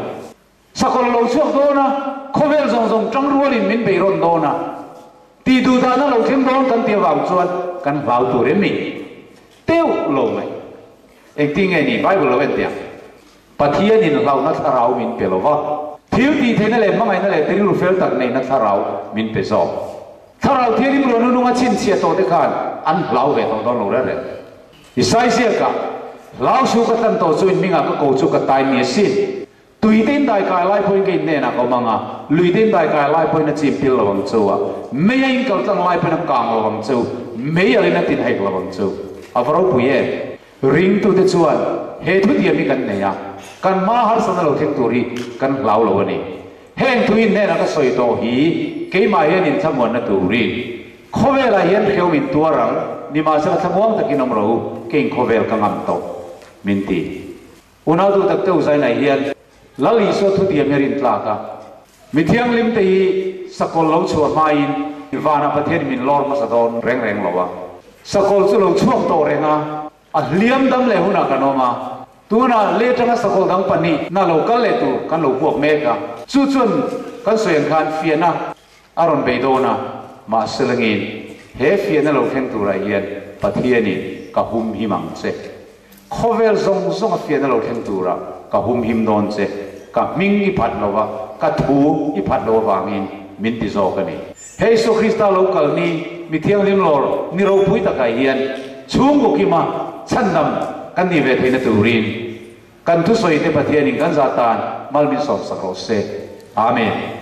Sakawlh lo chhuak dawn a, khawvel zawng zawng ṭang rualin min bei rawn dawn a, tih duh dahna lo thleng dawn kan tih avang chuan kan hlau tur em ni? Teuh lo mai. Engtin nge ni Bible lo en teh ang? Pathianin hlauhna thlarau min pe lo va, thil tih theihna leh hmangaihna leh rilru fel tak neihna thlarau min pe zawk. Thlarau thianghlim ruah nununga chhinchhiah tawh te khan an hlau ve tawh dawn lo reng reng. I saiziak ah, Hlau su ka tlan tawh chu in hmingah ka ko chu ka tai ni asin. Tui te in dai kai lai pawhin ka in hnenah ka awm ang a, lui te in dai kai lai pawhin a chim pil lo ang chu a, mei a in kal tlang lai pawhin a kang lo ang chu, mei alin a tin haik lo ang chu. A va ropui em! Ringtute chuan he thutiam hi kan nei a, kan hma harsatna lo thleng tur hi kan hlau lo a ni. Heng thu in hnenah ka sawi tawh hi keimah hian inthlamuanna turin khawvelah hian hreu min tuar ang, nimahsela thlamuang takin awm rawh u, keiin khawvel ka ngam tawh, min ti. Unau duh tak te uzainah hian Lal Isua thutiam hi a rintlak a, mi thianghlim te hi sakawlh lo chhuah hmain vanah Pathianin min lawr hmasa dawn reng reng lo a, sakawlh chu lo chhuak tawh reng a, A hliam dam leh hunah kan awm a, tunah leh atanga sakawlh dang pahnihna lo kal leh tur kan lo huak mek a, chu chuan kan sawi ang khan fiahna a rawn bei dawn a, mahse langin he fiahna lo thleng turah hian Pathianin ka humhim ang che. Khawvel zawng zawnga fiahna lo thleng turah ka humhim dawn che, ka hming i phat lo va, ka thu i phat lo avangin min ti zawk a ni. Hei Isua Krista lo kal ni, mi thianghlim lawr ni ropui takah hian chhungkaw kima chhandam kan nih ve theihna turin kan thusawite Pathianin kan zah tan mal min sawmsak rawh se. Amen.